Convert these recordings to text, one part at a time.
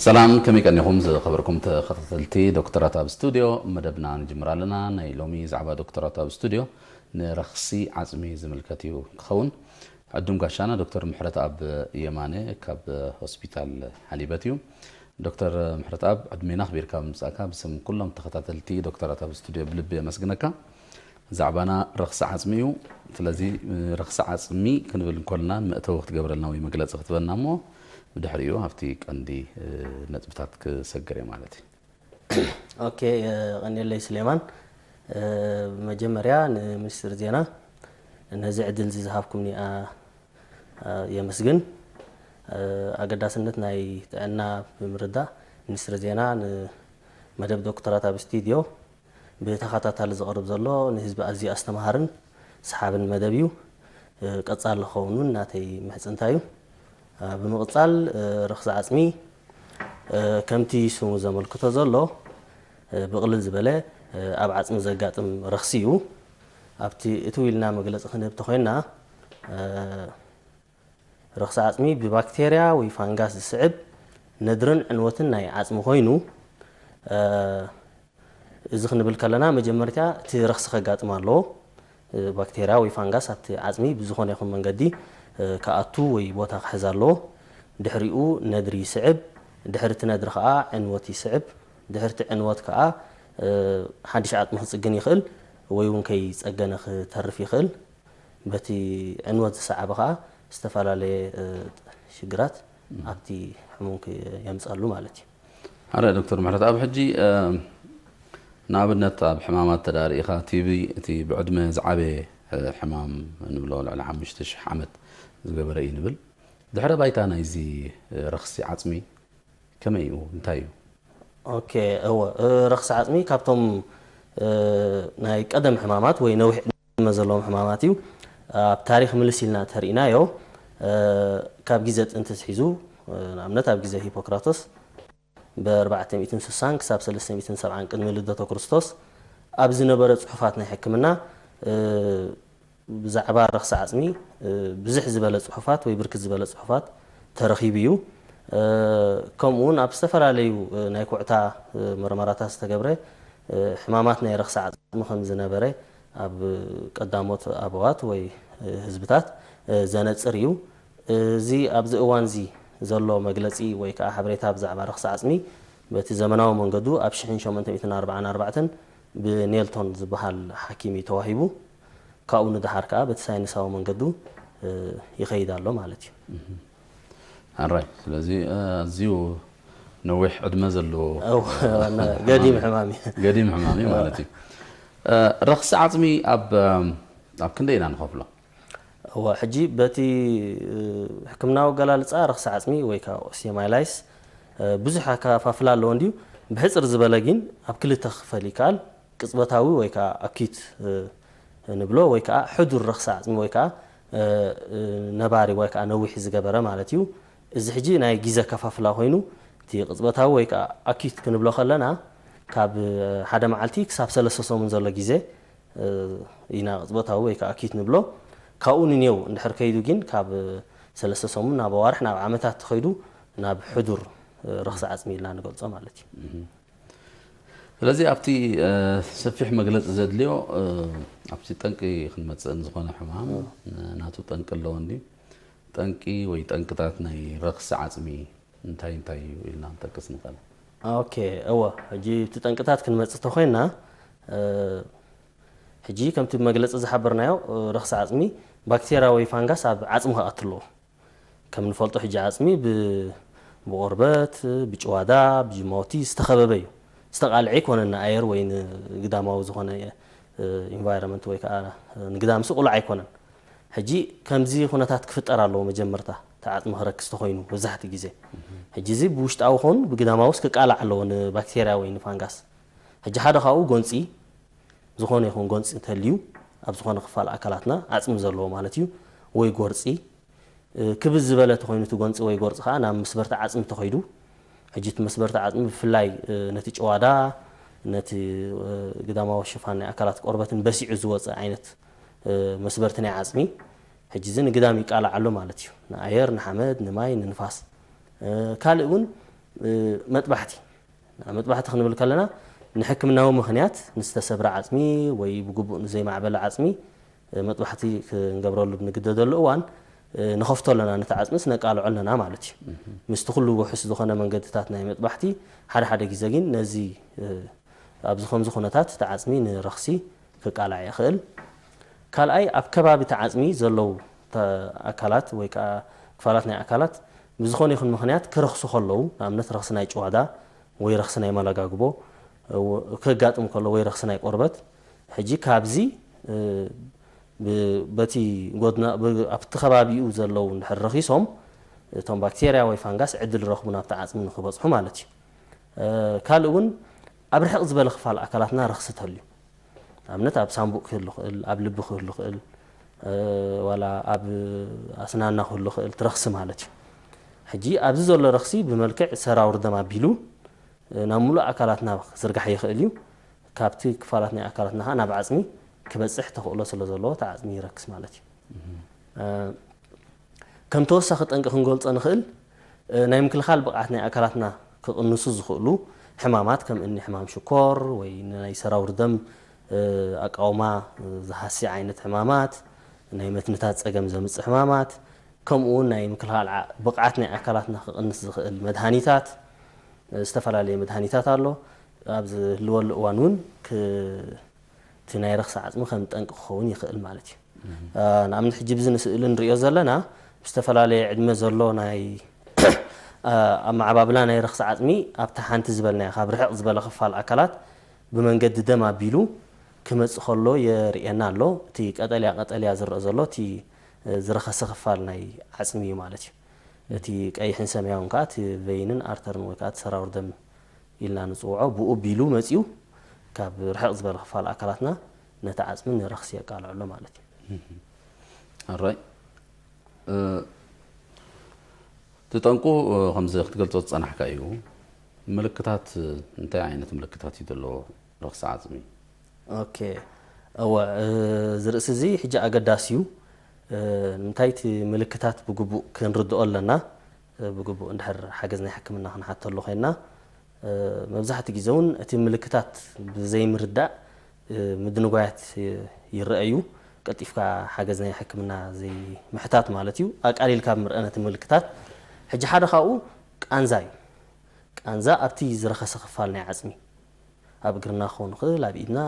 ሰላም፣ ከመይ ቀኒኹም ዝኸበርኩም ተኸታተልቲ ዶክተራት ኣብ ስቱድዮ? መደብና ንጅምር ኣለና። ናይ ሎሚ ዛዕባ ዶክተራት ኣብ ስቱድዮ ንረኽሲ ዓጽሚ ዝምልከት እዩ ክኸውን። ዕዱም ጋሻና ዶክተር ምሕረተኣብ የማነ ካብ ሆስፒታል ሓሊበት እዩ። ዶክተር ምሕረተኣብ፣ ዕድሜና ኣኽቢርካ ብምምጻእካ ብስም ኩሎም ተኸታተልቲ ዶክተራት ኣብ ስቱድዮ ብልቢ የመስግነካ። ዛዕባና ረኽሲ ዓጽሚ እዩ። ስለዚ ረኽሲ ዓጽሚ ክንብል እንኮልና መእተዊ ክትገብረልና ወይ መግለጺ ክትበና እሞ ብድሕሪኡ ኣብቲ ቀንዲ ነጥብታት ክሰግር እየ ማለት እዩ። ኦኬ፣ የቐንየለይ ስሌማን። ብመጀመርያ ንሚኒስትሪ ዜና ነዚ ዕድል እዚ ዝሃብኩምኒ የመስግን። ኣገዳስነት ናይ ጥዕና ብምርዳእ ሚኒስትሪ ዜና ንመደብ ዶክተራት ኣብ ስቱድዮ ብተኸታታሊ ዝቐርብ ዘሎ ንህዝቢ ኣዝዩ ኣስተምሃርን ሰሓብን መደብ እዩ። ቀጻሊ ክኸውን እውን ናተይ ምሕጽንታ እዩ። ብምቕጻል ረኽሲ ዓጽሚ ከምቲ ስሙ ዘመልክቶ ዘሎ ብቕልል ዝበለ ኣብ ዓጽሚ ዘጋጥም ረኽሲ እዩ። ኣብቲ እትው ኢልና መግለጺ ክንህብ ተኾይንና ረኽሲ ዓጽሚ ብባክቴርያ ወይ ፋንጋስ ዝስዕብ ነድርን ዕንወትን ናይ ዓጽሚ ኮይኑ፣ እዚ ክንብል ከለና መጀመርታ እቲ ረኽሲ ከጋጥም ኣለዎ። ባክቴርያ ወይ ፋንጋስ ኣብቲ ዓጽሚ ብዝኾነ ይኹን መንገዲ ክኣቱ ወይ ቦታ ክሕዝ ኣለዎ። ድሕሪኡ ነድሪ ይስዕብ። ድሕሪ እቲ ነድሪ ከዓ ዕንወት ይስዕብ። ድሕሪ እቲ ዕንወት ከዓ ሓድሽ ዓጽሚ ክጽግን ይኽእል ወይ እውን ከይጸገነ ክተርፍ ይኽእል። በቲ ዕንወት ዝሰዓበ ከዓ ዝተፈላለየ ሽግራት ኣብቲ ሕሙም የምፀሉ ማለት እዩ። ኣረ ዶክተር ምሕረተኣብ፣ ሕጂ ንኣብነት ኣብ ሕማማት ተዳርኢኻ፣ ቲቢ እቲ ብዕድመ ዝዓበየ ሕማም ንብሎ፣ ልዕሊ ሓሙሽተ ሽሕ ዓመት ዝገበረ እዩ ንብል። ድሕረ ባይታ ናይዚ ረኽሲ ዓጽሚ ከመይ እዩ? እንታይ እዩ? ኦኬ፣ እወ፣ ረኽሲ ዓጽሚ ካብቶም ናይ ቀደም ሕማማት ወይ ነዊሕ ዕድመ ዘለዎም ሕማማት እዩ። ኣብ ታሪኽ ምልስ ኢልና ተሪኢናዮ፣ ካብ ግዜ ጥንቲ ኣትሒዙ፣ ንኣብነት ኣብ ግዜ ሂፖክራቶስ ብ460 ክሳብ 370 ቅድሚ ልደቶ ክርስቶስ ኣብ ዝነበረ ጽሑፋት ናይ ሕክምና ብዛዕባ ረኽሲ ዓጽሚ ብዝሕ ዝበለ ጽሑፋት ወይ ብርክት ዝበለ ጽሑፋት ተረኺቡ እዩ። ከምኡ እውን ኣብ ዝተፈላለዩ ናይ ኩዕታ መርመራታት ዝተገብረ ሕማማት ናይ ረኽሲ ዓጽሚ ከም ዝነበረ ኣብ ቀዳሞት ኣበዋት ወይ ህዝብታት ዘነጽር እዩ። እዚ ኣብዚ እዋን እዚ ዘሎ መግለጺ ወይ ከዓ ሓበሬታ ብዛዕባ ረኽሲ ዓጽሚ በቲ ዘመናዊ መንገዱ ኣብ ሽሕን ሸሞንተ ሚእትን ኣርባዓን ኣርባዕተን ብኔልቶን ዝበሃል ሓኪም እዩ ተዋሂቡ። ካብኡ ንደሓር ከዓ በቲ ሳይንሳዊ መንገዱ ይኸይድ ኣሎ ማለት እዩ። ኣራይ፣ ስለዚ ኣዝዩ ነዊሕ ዕድመ ዘለዎ ገዲም ሕማም እዩ። ገዲም ሕማም እዩ ማለት እዩ። ረኽሲ ዓጽሚ ኣብ ኣብ ክንደይ ኢና ንኸፍሎ? እዋ፣ ሕጂ በቲ ሕክምናዊ ኣገላልጻ ረኽሲ ዓጽሚ ወይ ከዓ ኦስቲዮማይላይስ ብዙሕ ኣከፋፍላ ኣለዎ እንድዩ። ብሕጽር ዝበለ ግን ኣብ ክልተ ክፈል ይከኣል። ቅጽበታዊ ወይ ከዓ ኣኪዩት ንብሎ ወይ ከዓ ሕዱር ረኽሲ ዓጽሚ ወይ ከዓ ነባሪ ወይ ከዓ ነዊሕ ዝገበረ ማለት እዩ። እዚ ሕጂ ናይ ግዜ ኣከፋፍላ ኮይኑ፣ እቲ ቅጽበታዊ ወይ ከዓ ኣኪዩት ክንብሎ ከለና ካብ ሓደ መዓልቲ ክሳብ ሰለስተ ሰሙን ዘሎ ግዜ ኢና ቅጽበታዊ ወይ ከዓ ኣኪዩት ንብሎ። ካብኡ ንኔው እንድሕር ከይዱ ግን ካብ ሰለስተ ሰሙን ናብ ኣዋርሕ ናብ ዓመታት ተኸይዱ ናብ ሕዱር ረኽሲ ዓጽሚ ኢልና ንገልጾ ማለት እዩ። ስለዚ ኣብቲ ሰፊሕ መግለጺ ዘድልዮ ኣብቲ ጠንቂ ክንመጽእ፣ ዝኾነ ሕማም ናቱ ጠንቂ ኣለዎ እንዲ። ጠንቂ ወይ ጠንቅታት ናይ ረኽሲ ዓጽሚ እንታይ እንታይ እዩ ኢልና ንጠቅስ ንኽእል? ኦኬ፣ እወ፣ ሕጂ እቲ ጠንቅታት ክንመጽእ ተኾይንና፣ ሕጂ ከምቲ መግለጺ ዝሓበርናዮ ረኽሲ ዓጽሚ ባክቴርያ ወይ ፋንጋስ ኣብ ዓጽሚ ክኣቱ ኣለዎ። ከም ንፈልጦ ሕጂ ዓጽሚ ብ ብቆርበት፣ ብጭዋዳ፣ ብጅማውቲ ዝተኸበበ እዩ። ዝተቃልዐ ኣይኮነን፣ ንኣየር ወይ ንግዳማዊ ዝኾነ ኢንቫይሮንመንት ወይ ከዓ ንግዳምሲ ቁሉዕ ኣይኮነን። ሕጂ ከምዚ ኩነታት ክፍጠር ኣለዎ መጀመርታ እቲ ዓጽሚ ክረክስ ተኾይኑ መብዛሕትኡ ግዜ። ሕጂ እዚ ብውሽጣዊ ኾኑ ብግዳማውስ ክቃላዕ ኣለዎ ንባክቴርያ ወይ ንፋንጋስ። ሕጂ ሓደ ካብኡ ጎንፂ፣ ዝኾነ ይኹን ጎንፂ እንተልዩ ኣብ ዝኾነ ክፋል ኣካላትና ዓጽሚ ዘለዎ ማለት እዩ፣ ወይ ጎርፂ፣ ክብዝ ዝበለ ተኾይኑ እቲ ጎንፂ ወይ ጎርፂ ከዓ ናብ መስበርቲ ዓፅሚ ተኸይዱ። ሕጂ እቲ መስበርቲ ዓፅሚ ብፍላይ ነቲ ጭዋዳ፣ ነቲ ግዳማዊ ሽፋን ናይ ኣካላት ቆርበትን በሲዑ ዝወፅእ ዓይነት መስበርቲ ናይ ዓፅሚ ሕጂ እዚ ንግዳም ይቃላዕ ኣሎ ማለት እዩ። ንኣየር፣ ንሓመድ፣ ንማይ፣ ንንፋስ። ካልእ እውን መጥባሕቲ መጥባሕቲ ክንብል ከለና ንሕክምናዊ ምኽንያት ንዝተሰብረ ዓፅሚ ወይ ብግቡእ ንዘይማዕበለ ዓፅሚ መጥባሕቲ ክንገብረሉ ብንግደደሉ እዋን ንኸፍቶ ኣለና፣ ነቲ ዓፅምስ ነቃልዖ ኣለና ማለት እዩ። ምስቲ ኩሉ ውሑስ ዝኾነ መንገድታት ናይ መጥባሕቲ ሓደ ሓደ ግዜ ግን ነዚ ኣብዚ ከምዚ ኩነታት እቲ ዓፅሚ ንረኽሲ ክቃላዕ ይኽእል። ካልኣይ ኣብ ከባቢ እቲ ዓፅሚ ዘለዉ ኣካላት ወይ ከዓ ክፋላት ናይ ኣካላት ብዝኾነ ይኹን ምኽንያት ክረኽሱ ከለዉ፣ ንኣብነት ረኽሲ ናይ ጭዋዳ ወይ ረኽሲ ናይ መለጋግቦ ከጋጥም ከሎ ወይ ረኽሲ ናይ ቆርበት፣ ሕጂ ካብዚ በቲ ጎድና ኣብቲ ከባቢኡ ዘለዉ እንድሕር ረኺሶም እቶም ባክቴርያ ወይ ፋንጋስ ዕድል ረኽቡ ናብቲ ዓፅሚ ንክበፅሑ ማለት እዩ። ካልእ እውን ኣብ ርሕቕ ዝበለ ክፋል ኣካላትና ረኽሲ ተልዩ ኣብነት ኣብ ሳንቡእ ክህሉ ክእል፣ ኣብ ልቢ ክህሉ ክእል፣ ዋላ ኣብ ኣስናና ክህሉ ክእል ትረኽሲ ማለት እዩ። ሕጂ ኣብዚ ዘሎ ረኽሲ ብመልክዕ ሰራውር ደም ኣቢሉ ናብ ሙሉእ ኣካላትና ክዝርጋሕ ይኽእል እዩ። ካብቲ ክፋላት ናይ ኣካላትና ከዓ ናብ ዓፅሚ ክበፅሕ ተኽእሎ ስለ ዘለዎ እቲ ዓፅሚ ይረክስ ማለት እዩ። ከም ተወሳኺ ጠንቂ ክንገልፆ ንኽእል ናይ ምክልኻል ብቕዓት ናይ ኣካላትና ክቕንሱ ዝኽእሉ ሕማማት ከም እኒ ሕማም ሽኮር ወይ ናይ ሰራውር ደም ኣቃውማ ዝሃሲ ዓይነት ሕማማት፣ ናይ መትንታት ፀገም ዘምፅእ ሕማማት፣ ከምኡ እውን ናይ ምክልኻል ብቕዓት ናይ ኣካላትና ክቕንስ ዝኽእል መድሃኒታት፣ ዝተፈላለየ መድሃኒታት ኣሎ። ኣብ ዝህልወሉ እዋን እውን እቲ ናይ ረኽሲ ዓፅሚ ከም ጠንቂ ክኸውን ይኽእል ማለት እዩ። ንኣብነት ሕጂ ብዚ ንስእሊ ንሪኦ ዘለና ብዝተፈላለየ ዕድመ ዘሎ ናይ ኣመዓባብላ ናይ ረኽሲ ዓፅሚ ኣብታ ሓንቲ ዝበልናያ ካብ ርሕቕ ዝበለ ክፋል ኣካላት ብመንገዲ ደም ኣቢሉ ክመፅእ ከሎ የርእየና ኣሎ። እቲ ቀጠልያ ቀጠልያ ዝረአ ዘሎ እቲ ዝረኸሰ ክፋል ናይ ዓፅሚ እዩ ማለት እዩ። እቲ ቀይሕን ሰማያውን ከዓ እቲ ቨይንን ኣርተርን ወይ ከዓ እቲ ሰራውር ደም ኢልና ንፅውዖ ብኡ ቢሉ መፂኡ ካብ ርሕቕ ዝበለ ክፋል ኣካላትና ነቲ ዓፅሚ ንረኽሲ የቃልዐሎ ማለት እዩ። ኣራይ እቲ ጠንቁ ከምዚ ክትገልፆ ዝፀናሕካ እዩ። ምልክታት እንታይ ዓይነት ምልክታት እዩ ዘለዎ ረኽሲ ዓፅሚ? ኦኬ እወ እዚ ርእሲ እዚ ሕጂ ኣገዳሲ እዩ። እንታይ እቲ ምልክታት ብግቡእ ክንርድኦ ኣለና። ብግቡእ እንድሕር ሓገዝ ናይ ሕክምና ክንሓተሉ ኮይንና መብዛሕትኡ ግዜ እውን እቲ ምልክታት ብዘይምርዳእ ምድንጓያት ይረአዩ። ቀልጢፍካ ሓገዝ ናይ ሕክምና ዘይምሕታት ማለት እዩ። ኣቃሊልካ ምርእ ነቲ ምልክታት። ሕጂ ሓደ ካብኡ ቃንዛ እዩ። ቃንዛ ኣብቲ ዝረኸሰ ክፋል ናይ ዓፅሚ ኣብ እግርና ክኸውን ይኽእል፣ ኣብ ኢድና፣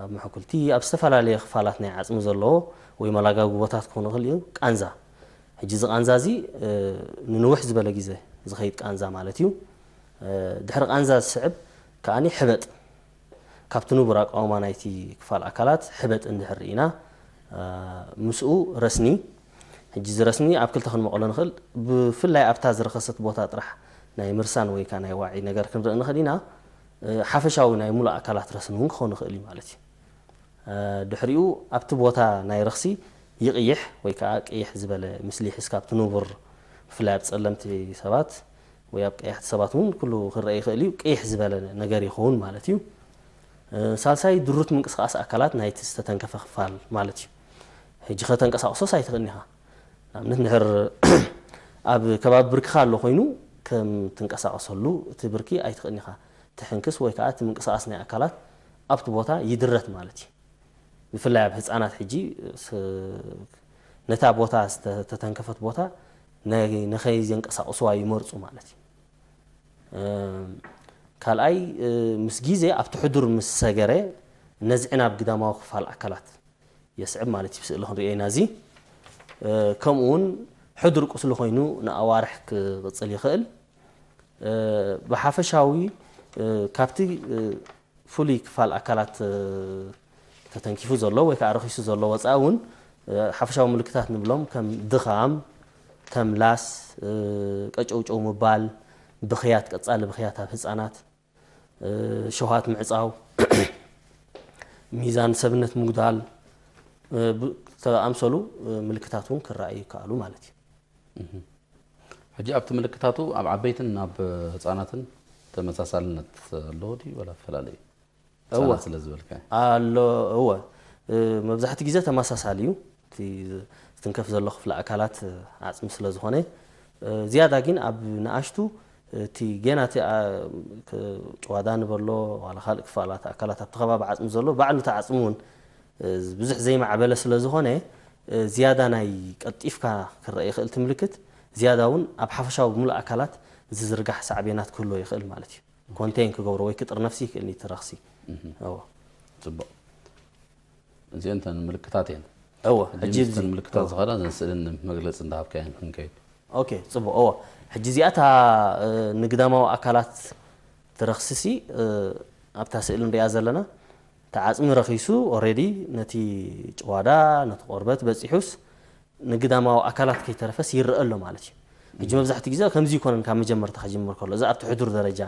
ኣብ መሕኩልቲ፣ ኣብ ዝተፈላለየ ክፋላት ናይ ዓፅሚ ዘለዎ ወይ መላጋጉቦታት ክኸውን ይኽእል እዩ። ቃንዛ ሕጂ እዚ ቃንዛ እዚ ንንውሕ ዝበለ ግዜ ዝኸይድ ቃንዛ ማለት እዩ። ድሕሪ ቃንዛ ዝስዕብ ከዓኒ ሕበጥ ካብቲ ንቡር ኣቃውማ ናይቲ ክፋል ኣካላት ሕበጥ እንድሕር ርኢና ምስኡ ረስኒ ሕጂ እዚ ረስኒ ኣብ ክልተ ክንመቐሎ ንኽእል። ብፍላይ ኣብታ ዝረኸሰት ቦታ ጥራሕ ናይ ምርሳን ወይ ከዓ ናይ ዋዒ ነገር ክንርኢ ንኽእል ኢና። ሓፈሻዊ ናይ ሙሉእ ኣካላት ረስኒ እውን ክኸውን ይኽእል እዩ ማለት እዩ። ድሕሪኡ ኣብቲ ቦታ ናይ ረኽሲ ይቕይሕ ወይ ከዓ ቅይሕ ዝበለ ምስ ሊሒስ ካብቲ ንቡር ብፍላይ ኣብ ፀለምቲ ሰባት ወይ ኣብ ቀያሕቲ ሰባት እውን ኩሉ ክረአ ይኽእል እዩ። ቅይሕ ዝበለ ነገር ይኸውን ማለት እዩ። ሳልሳይ ድሩት ምንቅስቃስ ኣካላት ናይቲ ዝተተንከፈ ክፋል ማለት እዩ። ሕጂ ከተንቀሳቕሶስ ኣይትኽእልን ኢኻ። ንኣብነት እንድሕር ኣብ ከባቢ ብርክኻ ኣሎ ኮይኑ ከም ትንቀሳቐሰሉ እቲ ብርኪ ኣይትኽእልን ኢኻ። ትሕንክስ ወይ ከዓ እቲ ምንቅስቃስ ናይ ኣካላት ኣብቲ ቦታ ይድረት ማለት እዩ። ብፍላይ ኣብ ህፃናት ሕጂ ነታ ቦታ ዝተተንከፈት ቦታ ንኸይዘንቀሳቕስዋ ይመርፁ ማለት እዩ። ካልኣይ ምስ ግዜ ኣብቲ ሕዱር ምስ ሰገረ ነዝዒ ናብ ግዳማዊ ክፋል ኣካላት የስዕብ ማለት እዩ። ስእሊ ክንሪኦ ኢና እዚ ከምኡ እውን ሕዱር ቁስሊ ኮይኑ ንኣዋርሕ ክቕፅል ይኽእል። ብሓፈሻዊ ካብቲ ፍሉይ ክፋል ኣካላት ተተንኪፉ ዘሎ ወይ ከዓ ረኺሱ ዘሎ ወፃኢ እውን ሓፈሻዊ ምልክታት ንብሎም ከም ድኻም፣ ተምላስ፣ ቀጨውጨው ምባል፣ ብኽያት፣ ቀፃሊ ብኽያት ኣብ ህፃናት፣ ሸውሃት ምዕፃው፣ ሚዛን ሰብነት ምጉዳል፣ ብተኣምሰሉ ምልክታት እውን ክረኣዩ ይከኣሉ ማለት እዩ። ሕጂ ኣብቲ ምልክታቱ ኣብ ዓበይትን ኣብ ህፃናትን ተመሳሳልነት ኣለዎ ድዩ ወላ ፈላለዩ? ህፃናት ስለ ዝበልካ ኣሎ። እወ መብዛሕቲ ግዜ ተመሳሳሊ እዩ። እቲ ዝትንከፍ ዘሎ ክፍለ ኣካላት ዓፅሚ ስለ ዝኾነ ዝያዳ ግን ኣብ ንኣሽቱ እቲ ገና እቲ ጭዋዳ ንበሎ ዋላ ካልእ ክፋላት ኣካላት ኣብቲ ከባቢ ዓፅሚ ዘሎ ባዕሉ እቲ ዓፅሚ እውን ብዙሕ ዘይማዕበለ ስለ ዝኾነ ዝያዳ ናይ ቀልጢፍካ ክረአ ይኽእል እቲ ምልክት ዝያዳ እውን ኣብ ሓፈሻዊ ብምሉእ ኣካላት ዝዝርጋሕ ሳዕቤናት ክህልዎ ይኽእል ማለት እዩ። ኮንቴን ክገብሮ ወይ ክጥርነፍሲ ይኽእል እዩ እቲ ረኽሲ። እዎ። ፅቡቕ። እዚአን እተን ምልክታት እየን። እዎ ሕጂ ሕጂ ምስቲ እዚ ምልክታት እዎ። ዝኸዳ እዘን ስእልን መግለፂ እንዳሃብካየን ክንከይድ። ኦኬ፣ ፅቡቕ። እዎ፣ ሕጂ እዚኣ እታ ንግዳማዊ ኣካላት ትረኽስሲ ኣብታ ስእሊ ንሪኣ ዘለና እቲ ዓፅሚ ረኺሱ ኦሬዲ ነቲ ጭዋዳ ነቲ ቆርበት በፂሑስ ንግዳማዊ ኣካላት ከይተረፈስ ይረአ ኣሎ ማለት እዩ። ሕጂ መብዛሕትኡ ግዜ ከምዚ ይኮነን ካብ መጀመርታ ክጅምር ከሎ እዚ ኣብቲ ሕዱር ደረጃ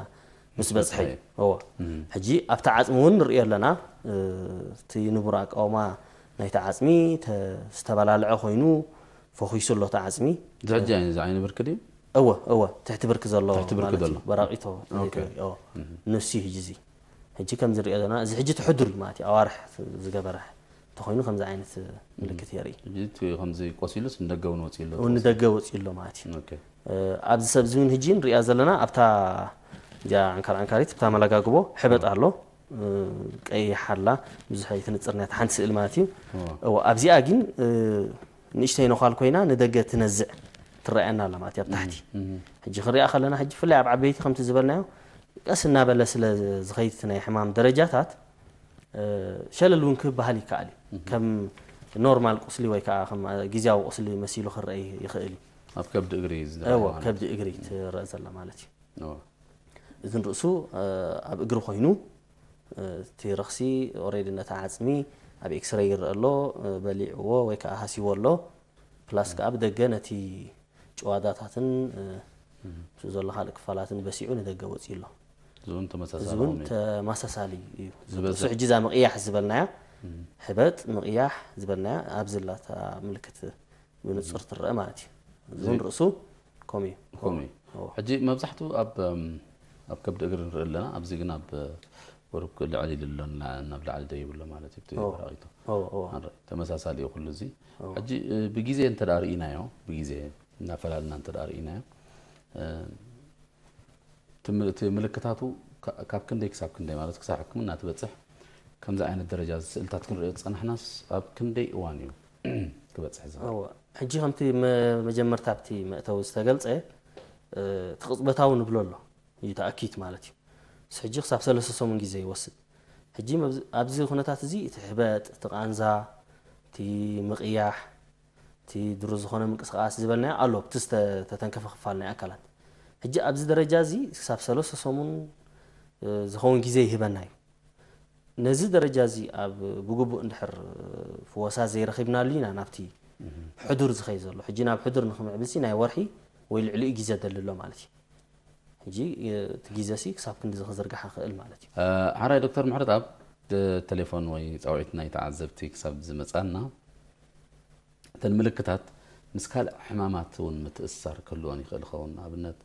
ምስ በፅሐ እዩ። እዎ። ሕጂ ኣብቲ ዓፅሚ እውን ንሪኦ ኣለና። እቲ ንቡር ኣቃውማ ናይቲ ዓፅሚ ዝተበላለዐ ኮይኑ ፈኺሱ ኣሎ እቲ ዓፅሚ። እዚ ሕጂ ዓይኒ እዚ ዓይኒ ብርኪ ድዩ? እወ እወ ትሕቲ ብርኪ ዘሎ ትሕቲ ብርኪ ማለት እዩ። ዘሎ። በራቂቶ ኦኬ። እዎ። ንሱ እዩ ሕጂ እዚ። ሕጂ ከምዚ ንሪኦ ዘለና እዚ ሕጂ ትሕዱር እዩ ማለት እዩ። ኣዋርሕ ዝገበረ እንተኮይኑ ከምዚ ዓይነት ምልክት የርኢ። ሕጂ እቲ ከምዚ ቆሲሉስ ንደገ እውን ወፂኡ ኣሎ። እውን ንደገ ወፂኡ ኣሎ ማለት እዩ። ኦኬ። ኣብዚ ሰብ እዚ እውን ሕጂ ንሪኣ ዘለና ኣብታ እዚኣ ዓንካር ዓንካሪት ኣብታ መለጋግቦ ሕበጥ ኣሎ። ቀይሕ ኣላ ብዙሕ ኣይትንፅር ናይታ ሓንቲ ስእሊ ማለት እዩ። እዎ። እዎ ኣብዚኣ ግን ንእሽተይ ነዃል ኮይና ንደገ ትነዝዕ ትረኣየና ኣላ ማለት እዩ ኣብ ታሕቲ። ሕጂ ክንሪኣ ከለና ሕጂ ብፍላይ ኣብ ዓበይቲ ከምቲ ዝበልናዮ ቀስ እናበለ ስለ ዝኸይድ እቲ ናይ ሕማም ደረጃታት ሸለል እውን ክበሃል ይከኣል እዩ። ከም ኖርማል ቁስሊ ወይ ከዓ ከም ግዝያዊ ቁስሊ መሲሉ ክረአ ይኽእል እዩ። ኣብ ከብዲ እግሪ ዝረአ እዎ ማለት ከብዲ እግሪ ትረአ ዘላ ማለት እዩ። እዎ። እዚ ንርእሱ ኣብ እግሪ ኮይኑ እቲ ረኽሲ ኦሬዲ ነቲ ዓፅሚ ኣብ ኤክስረይ ይረአ ኣሎ። በሊዕዎ ወይ ከዓ ሃሲዎ ኣሎ። ፕላስ ከዓ ብደገ ነቲ ጭዋዳታትን ምስኡ ዘሎ ካልእ ክፋላትን በሲዑ ንደገ ወፂኡ ኣሎ። እዚ እውን ተመሳሳሊ እዚ እውን ኮይኑ እዩ። ተመሳሳሊ እዩ። ዝበዝሕ ንሱ ሕጂ እዛ ምቕያሕ ዝበልናያ ሕበጥ ምቕያሕ ዝበልናያ ኣብዚ ላታ ምልክት ብንጹር ትረአ ማለት እዩ። እዚ እውን ርእሱ ከምኡ እዩ። ከምኡ እዩ። እዎ። ሕጂ መብዛሕትኡ ኣብ እም፣ ኣብ ከብዲ እግሪ ንርኢ ኣለና። ኣብዚ ግን ኣብ ወርብ ልዕል ኢሉ ኣሎ እና- ናብ ላዕሊ ደይቡ ኣሎ ማለት እዩ። እቲ እዎ። በራቒቶ እዎ እዎ። ንርኢ። ተመሳሳሊ እዩ ኩሉ እዚ። እዎ። ሕጂ እ፣ ብግዜ እንተ ደኣ ርኢናዮ ብግዜ እናፈላልና እንተ ደኣ ርኢናዮ እ፣ እቲ ም- እቲ ምልክታቱ ካ- ካብ ክንደይ ክሳብ ክንደይ ማለት ክሳብ ሕክምና ትበፅሕ ከምዚ ዓይነት ደረጃ ስእልታት ክንሪኦ ዝፀናሕናስ ኣብ ክንደይ እዋን እዩ ክበፅሕ ዝኽእል? እወ። ሕጂ ከምቲ መ- መጀመርታ ኣብቲ መእተዊ ዝተገልፀ እ፣ እቲ ቅፅበታዊ ንብሎ ኣሎ እዩ ተኣኪት ማለት እዩ። ምስ ሕጂ ክሳብ ሰለስተ ሰሙን ግዜ ይወስድ። ሕጂ መብዝ- ኣብዚ ኩነታት እዚ እቲ ሕበጥ እቲ ቃንዛ እቲ ምቕያሕ እቲ ድሩ ዝኾነ ምንቅስቃስ ዝበልናዮ ኣሎ ኣብቲ ዝተተንከፈ ክፋል ናይ ኣካላት። ሕጂ ኣብዚ ደረጃ እዚ ክሳብ ሰለስተ ሰሙን እ፣ ዝኸውን ግዜ ይህበና እዩ። ነዚ ደረጃ እዚ ኣብ ብግቡእ እንድሕር ፍወሳ ዘይረኺብናሉ ኢና ናብቲ ሕዱር ዝኸይ ዘሎ ሕጂ ናብ ሕዱር ንክምዕብልሲ ናይ ወርሒ ወይ ልዕሊኡ ግዜ ደሊ ኣሎ ማለት እዩ። ሕጂ እቲ ግዜ ሲ ክሳብ ክንዲ ዝክዝርግሓ ክእል ማለት እዩ። ሓራይ ዶክተር ምሕረትኣብ ብቴሌፎን ወይ ፃውዒት ናይ ተዓዘብቲ ክሳብ ዝመፃና እተን ምልክታት ምስ ካልእ ሕማማት እውን ምትእስሳር ክህልወን ይኽእል ይኸውን። ንኣብነት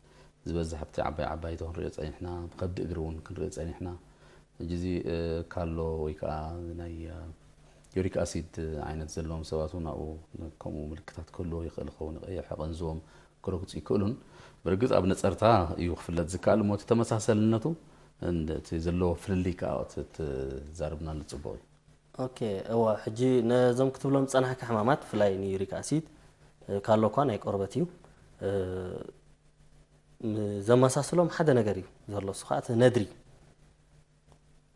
ዝበዝሕ ኣብቲ ዓባይ ዓባይቲ ክንሪኦ ፀኒሕና፣ ብከብዲ እግሪ እውን ክንሪኦ ፀኒሕና። ሕጂ እዚ ካሎ ወይ ከዓ ናይ ዩሪክ ኣሲድ ዓይነት ዘለዎም ሰባት እውን ኣብኡ ከምኡ ምልክታት ክህልዎ ይኽእል ይኸውን። ቀይሕ ኣቐንዝዎም ክረግፁ ይክእሉን። ብርግፅ ኣብ ነፀርታ እዩ ክፍለጥ ዝከኣል እሞ እቲ ተመሳሰልነቱ እቲ ዘለዎ ፍልልይ ከዓ ትዛርብናሉ ፅቡቕ እዩ። ኦኬ እወ ሕጂ ነዞም ክትብሎም ዝፀናሕካ ሕማማት ብፍላይ ንዩሪክ ኣሲድ ካሎ እኳ ናይ ቆርበት እዩ። ዘመሳስሎም ሓደ ነገር እዩ ዘሎ እሱ ከዓ እቲ ነድሪ እዩ።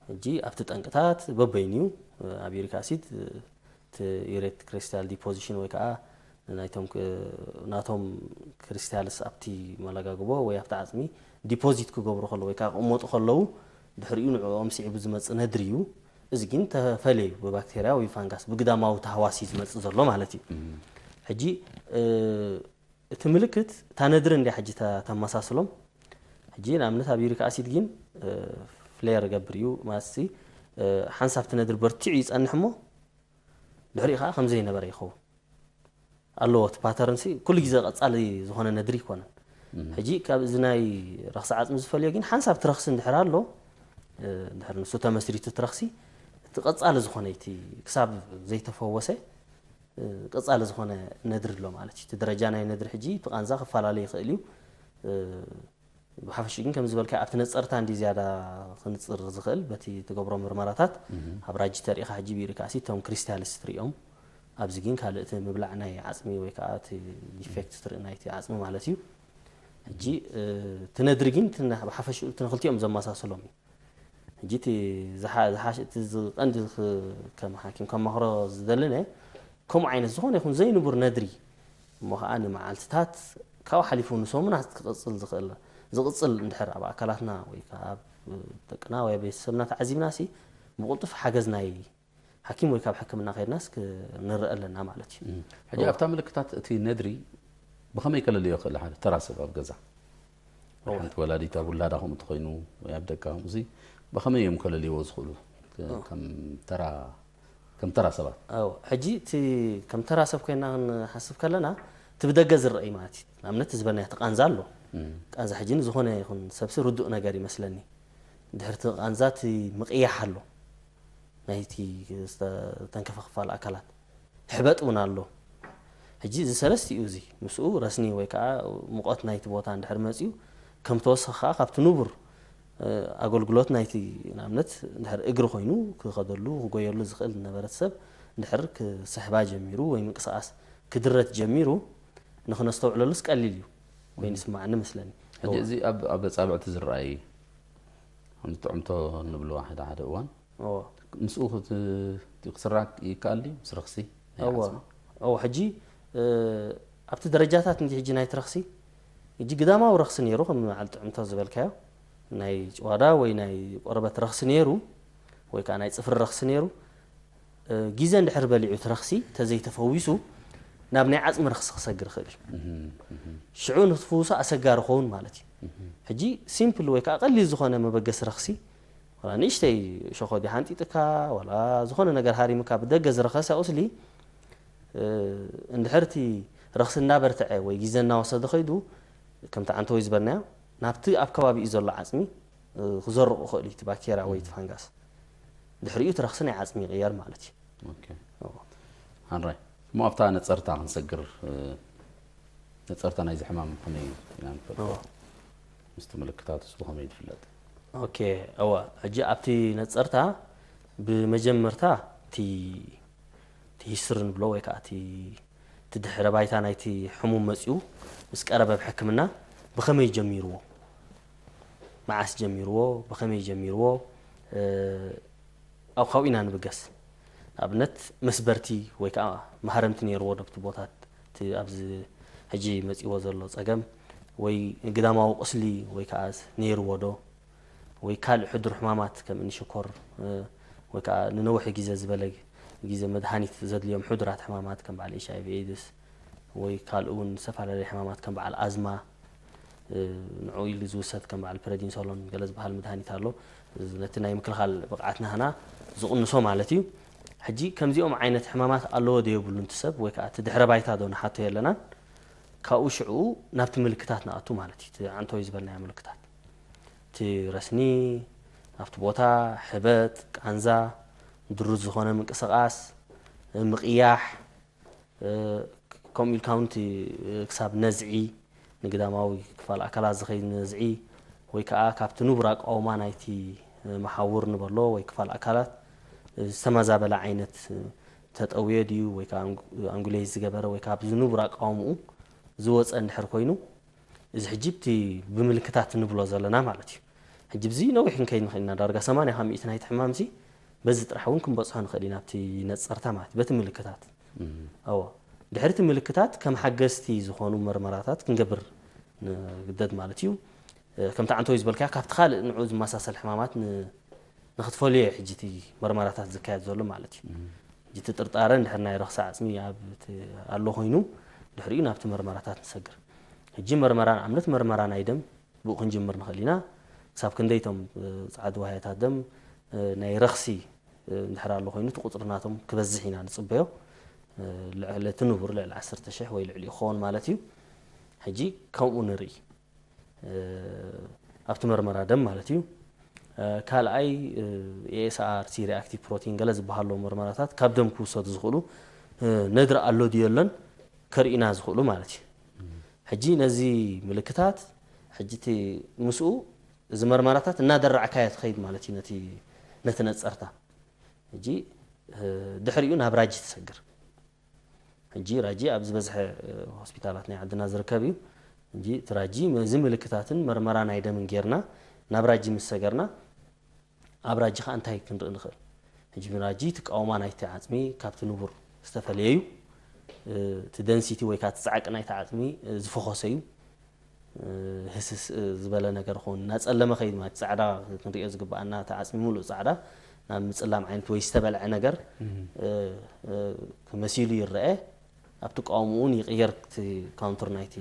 ሕጂ ኣብቲ ጠንቅታት በበይኑ እዩ። ኣብ ዩሪክ ኣሲድ እቲ ዩሬት ክሪስታል ዲፖዚሽን ወይ ከዓ ናይቶም ናቶም ክሪስታልስ ኣብቲ መለጋግቦ ወይ ኣብቲ ዓፅሚ ዲፖዚት ክገብሩ ከለዉ ወይ ከዓ ክቕመጡ ከለዉ ድሕሪኡ ንዕኦም ስዒቡ ዝመፅእ ነድሪ እዩ። እዚ ግን ተፈልየ እዩ ብባክቴርያ ወይ ፋንጋስ ብግዳማዊ ተሃዋሲ ዝመፅእ ዘሎ ማለት እዩ። ሕጂ እቲ ምልክት እታ ነድሪ እንድያ ሕጂ ተመሳስሎም። ሕጂ ንኣብነት ኣብ ዩሪክ ኣሲድ ግን ፍሌር ገብር እዩ ማለት ሓንሳብ እቲ ነድሪ በርቲዑ ይፀንሕ እሞ ድሕሪኡ ከዓ ከምዘይነበረ ይኸውን ኣለዎ። እቲ ፓተርን ሲ ኩሉ ግዜ ቀፃሊ ዝኾነ ነድሪ ይኮነን። ሕጂ ካብ እዚ ናይ ረኽሲ ዓፅሚ ዝፈልዮ ግን ሓንሳብ እቲ ረኽሲ እንድሕር ኣሎ እንድሕር ንሱ ተመስሪቱ እቲ ረኽሲ እቲ ቀፃሊ ዝኾነ እቲ ክሳብ ዘይተፈወሰ ቀፃሊ ዝኾነ ነድሪ ኣሎ ማለት እዩ። እቲ ደረጃ ናይ ነድሪ ሕጂ እቲ ቃንዛ ክፈላለ ይኽእል እዩ። ብሓፈሽኡ ግን ከም ዝበልካ ኣብቲ ነጸርታ እንዲ ዝያዳ ክንጽር ዝኽእል በቲ ትገብሮ ምርመራታት ኣብ ራጂ ተሪኢኻ ሕጂ ቢሪካ ኣሲ እቶም ክሪስታልስ ትሪኦም ኣብዚ ግን ካልእ እቲ ምብላዕ ናይ ዓጽሚ ወይ ከዓ እቲ ዲፌክት ትርኢ ናይቲ ዓጽሚ ማለት እዩ። ሕጂ እቲ ነድሪ ግን ብሓፈሽኡ እቲ ንክልቲኦም ዘመሳስሎም እዩ። ሕጂ እቲ ዝሓሽ እቲ ዝቐንዲ ከም ሓኪም ከማኽሮ ዝደልን ከምኡ ዓይነት ዝኾነ ይኹን ዘይንቡር ነድሪ እሞ ከዓ ንመዓልትታት ካብኡ ሓሊፉ ንሰሙናት ክቕፅል ዝኽእል ዝቕፅል እንድሕር ኣብ ኣካላትና ወይ ከዓ ኣብ ደቅና ወይ ቤተሰብና ተዓዚብና ሲ ብቕልጡፍ ሓገዝ ናይ ሓኪም ወይ ካብ ሕክምና ከይድናስ ክንርእ ኣለና ማለት እዩ። ሕጂ ኣብታ ምልክታት እቲ ነድሪ ብኸመይ ከለልዮ ክእል ሓደ ተራ ሰብ ኣብ ገዛ ሓንቲ ወላዲት ኣብ ውላዳ ከምኡ ተኮይኑ ወይ ኣብ ደቃ ከምኡ ብኸመይ እዮም ከለልይዎ ዝኽእሉ ከም ተራ ሰባት? ሕጂ እቲ ከም ተራ ሰብ ኮይና ክንሓስብ ከለና እቲ ብደገ ዝረአ እዩ ማለት እዩ። ንኣብነት ዝበናዮ እቲ ቃንዛ ኣሎ። ቃንዛ ሕጂ ንዝኾነ ይኹን ሰብሲ ርዱእ ነገር ይመስለኒ። ድሕርቲ ቃንዛ እቲ ምቕያሕ ኣሎ ናይቲ ዝተንከፈ ክፋል ኣካላት። ሕበጥ እውን ኣሎ። ሕጂ እዚ ሰለስቲኡ እዚ ምስኡ ረስኒ ወይ ከዓ ሙቐት ናይቲ ቦታ እንድሕር መፅዩ ከም ተወሰኺ ከዓ ካብቲ ንቡር ኣገልግሎት ናይቲ ንኣብነት እንድሕር እግሪ ኮይኑ ክኸደሉ ክጎየሉ ዝኽእል ዝነበረት ሰብ እንድሕር ክስሕባ ጀሚሩ ወይ ምንቅስቃስ ክድረት ጀሚሩ ንክነስተውዕለሉስ ቀሊል እዩ ኮይኑ ይስማዓኒ መስለኒ። ሕጂ እዚ ኣብ ኣበፃብዕቲ ዝረኣይ ከምዚ ጥዕምቶ ንብሎ ሓደ ሓደ እዋን ምስኡ ክስራዕ ይከኣል ድዩ ምስ ረኽሲ ናይ ዓፅሚ? እዎ ሕጂ ኣብቲ ደረጃታት እንዲ ሕጂ ናይ ትረኽሲ ሕጂ ግዳማዊ ረኽሲ ነይሩ ከም በዓል ጥዕምቶ ዝበልካዮ ናይ ጭዋዳ ወይ ናይ ቆርበት ረኽሲ ነይሩ ወይ ከዓ ናይ ፅፍሪ ረኽሲ ነይሩ። ግዜ እንድሕር በሊዑ እቲ ረኽሲ ተዘይተፈዊሱ ናብ ናይ ዓፅሚ ረኽሲ ክሰግር ይኽእል እዩ። ሽዑ ንክትፍውሶ ኣሰጋሪ ክኸውን ማለት እዩ። ሕጂ ሲምፕል ወይ ከዓ ቀሊል ዝኾነ መበገሲ ረኽሲ ዋላ ንእሽተይ ሸኾዲ ሓንጢጥካ ዋላ ዝኾነ ነገር ሃሪምካ ብደገ ዝረኸሰ ቁስሊ እንድሕር እቲ ረኽሲ እናበርትዐ ወይ ግዜ እናወሰደ ከይዱ ከምቲ ዓንተወይ ዝበልናዮ ናብቲ ኣብ ከባቢኡ ዘሎ ዓፅሚ ክዘርቑ ይኽእሉ እቲ ባክቴርያ ወይ እቲ ፋንጋስ ድሕሪኡ እቲ ረኽሲ ናይ ዓፅሚ ይቕየር ማለት እዩ። ሓራይ እሞ ኣብታ ነፀርታ ክንሰግር ነፀርታ ናይዚ ሕማም ከመይ ኢና ንፈልጦ? ምስቲ ምልክታቱስ ብኸመይ ትፍለጥ? ኦኬ እወ ሕጂ ኣብቲ ነፀርታ ብመጀመርታ እቲ ሂስትሪ ንብሎ ወይ ከዓ እቲ ድሕረ ባይታ ናይቲ ሕሙም መፂኡ ምስ ቀረበ ኣብ ሕክምና ብኸመይ ጀሚርዎ መዓስ ጀሚርዎ ብኸመይ ጀሚርዎ ኣብ ካብኡ ኢና ንብገስ ንኣብነት መስበርቲ ወይ ከዓ ማህረምቲ ነይርዎ ዶ ኣብቲ ቦታት እቲ ኣብዚ ሕጂ መፂዎ ዘሎ ፀገም ወይ ግዳማዊ ቁስሊ ወይ ከዓ ነይርዎ ዶ ወይ ካልእ ሕዱር ሕማማት ከም እኒ ሽኮር ወይ ከዓ ንነውሒ ግዜ ዝበለ ግዜ መድሃኒት ዘድልዮም ሕዱራት ሕማማት ከም በዓል ኤች ኣይቪ ኤድስ ወይ ካልእ እውን ዝተፈላለዩ ሕማማት ከም በዓል ኣዝማ ንዕኡ ኢሉ ዝውሰድ ከም በዓል ፕረዲንሶሎን ገለ ዝበሃል መድሃኒት ኣሎ። ነቲ ናይ ምክልኻል ብቕዓት ናህና ዝቕንሶ ማለት እዩ። ሕጂ ከምዚኦም ዓይነት ሕማማት ኣለዎ ዶ የብሉን እቲ ሰብ ወይ ከዓ እቲ ድሕረ ባይታ ዶ ንሓቶ የለናን። ካብኡ ሽዕኡ ናብቲ ምልክታት ንኣቱ ማለት እዩ። እቲ ዓንቶይ ዝበልናዮ ምልክታት እቲ ረስኒ ኣብቲ ቦታ፣ ሕበጥ፣ ቃንዛ፣ ድሩት ዝኾነ ምንቅስቓስ፣ ምቕያሕ፣ ከምኡ ኢልካ እውን እቲ ክሳብ ነዝዒ ንግዳማዊ ክፋል ኣካላት ዝኸይድ ነዝዒ ወይ ከዓ ካብቲ ንቡር ኣቃውማ ናይቲ መሓውር ንበሎ ወይ ክፋል ኣካላት ዝተመዛበለ ዓይነት ተጠውየ ድዩ ወይ ከዓ ኣንጉሌት ዝገበረ ወይ ከዓ ብዚ ንቡር ኣቃውምኡ ዝወፀ እንድሕር ኮይኑ እዚ ሕጂ ብቲ ብምልክታት ንብሎ ዘለና ማለት እዩ። ሕጂ ብዚ ነዊሕ ክንከይድ ንኽእል ኢና ዳርጋ ሰማንያ ካብ ሚእቲ ናይቲ ሕማም እዚ በዚ ጥራሕ እውን ክንበፅሖ ንኽእል ኢና ኣብቲ ነፀርታ ማለት እዩ በቲ ምልክታት እዎ ድሕሪ እቲ ምልክታት ከም ሓገዝቲ ዝኾኑ መርመራታት ክንገብር ንግደድ ማለት እዩ። ከምቲ ዓንተወይ ዝበልካዮ ካብቲ ካልእ ንዑ ዝመሳሰል ሕማማት ንክትፈልዮ እዩ ሕጂ እቲ መርመራታት ዝካየድ ዘሎ ማለት እዩ። ሕጂ እቲ ጥርጣረ እንድሕር ናይ ረኽሲ ዓፅሚ ኣብ ኣሎ ኮይኑ ድሕሪኡ ናብቲ መርመራታት ንሰግር። ሕጂ መርመራ ንኣብነት መርመራ ናይ ደም ብኡ ክንጅምር ንኽእል ኢና። ክሳብ ክንደይ እቶም ፃዓዱ ዋህያታት ደም ናይ ረኽሲ እንድሕር ኣሎ ኮይኑ እቲ ቁፅሪ ናቶም ክበዝሕ ኢና ንፅበዮ። ልዕሊ እቲ ንቡር ልዕሊ ዓሰርተ ሽሕ ወይ ልዕሊኡ ክኸውን ማለት እዩ። ሕጂ ከምኡ ንርኢ ኣብቲ መርመራ ደም ማለት እዩ። ካልኣይ ኤኤስኣር ሲ ሪኣክቲቭ ፕሮቲን ገለ ዝበሃሉ መርመራታት ካብ ደም ክውሰዱ ዝኽእሉ ነድሪ ኣሎ ድዮ ኣሎን ከርእዩና ዝኽእሉ ማለት እዩ። ሕጂ ነዚ ምልክታት ሕጂ እቲ ምስኡ እዚ መርመራታት እናደራዕካዮ ትኸይድ ማለት እዩ ነቲ ነቲ ነጸርታ። ሕጂ ድሕሪኡ ናብ ራጂ ትሰግር። ሕጂ ራጂ ኣብ ዝበዝሐ ሆስፒታላት ናይ ዓድና ዝርከብ እዩ። ሕጂ እቲ ራጂ እዚ ምልክታትን መርመራ ናይ ደምን ጌርና ናብ ራጂ ምስ ሰገርና ኣብ ራጂ ከዓ እንታይ ክንርኢ ንኽእል? ሕጂ ብራጂ እቲ ቃውማ ናይቲ ዓፅሚ ካብቲ ንቡር ዝተፈለየ እዩ። እቲ ደንሲቲ ወይ ከዓ እቲ ፃዕቂ ናይቲ ዓፅሚ ዝፈኾሰ እዩ። ህስስ ዝበለ ነገር ኾን እናፀለመ ኸይድ ማለት ፃዕዳ ክንሪኦ ዝግብኣና እቲ ዓፅሚ ሙሉእ ፃዕዳ ናብ ምፅላም ዓይነት ወይ ዝተበልዐ ነገር መሲሉ ይረአ። ኣብቲ ቀዋምኡ እውን ይቕየር። እቲ ካውንተር ናይቲ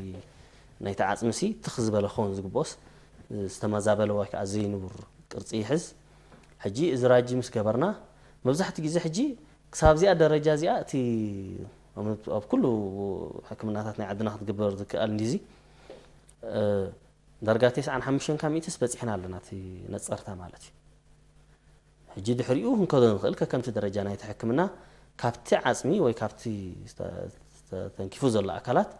ናይቲ ዓፅሚ ሲ ትኽ ዝበለ ክኸውን ዝግብኦስ ዝተመዛበለ ወይ ከዓ ዘይንቡር ቅርፂ ይሕዝ። ሕጂ እዚ ራጂ ምስ ገበርና መብዛሕትኡ ግዜ ሕጂ ክሳብ እዚኣ ደረጃ እዚኣ እቲ ኣብ ኩሉ ሕክምናታት ናይ ዓድና ክትግበር ዝከኣል እንዲዚ ዳርጋ ተስዓን ሓሙሽተን ካብ ሚእትስ በፂሕና ኣለና እቲ ነፀርታ ማለት እዩ። ሕጂ ድሕሪኡ ክንከዶ ንኽእል ከከምቲ ደረጃ ናይቲ ሕክምና ካብቲ ዓፅሚ ወይ ካብቲ ተንኪፉ ዘሎ ኣካላት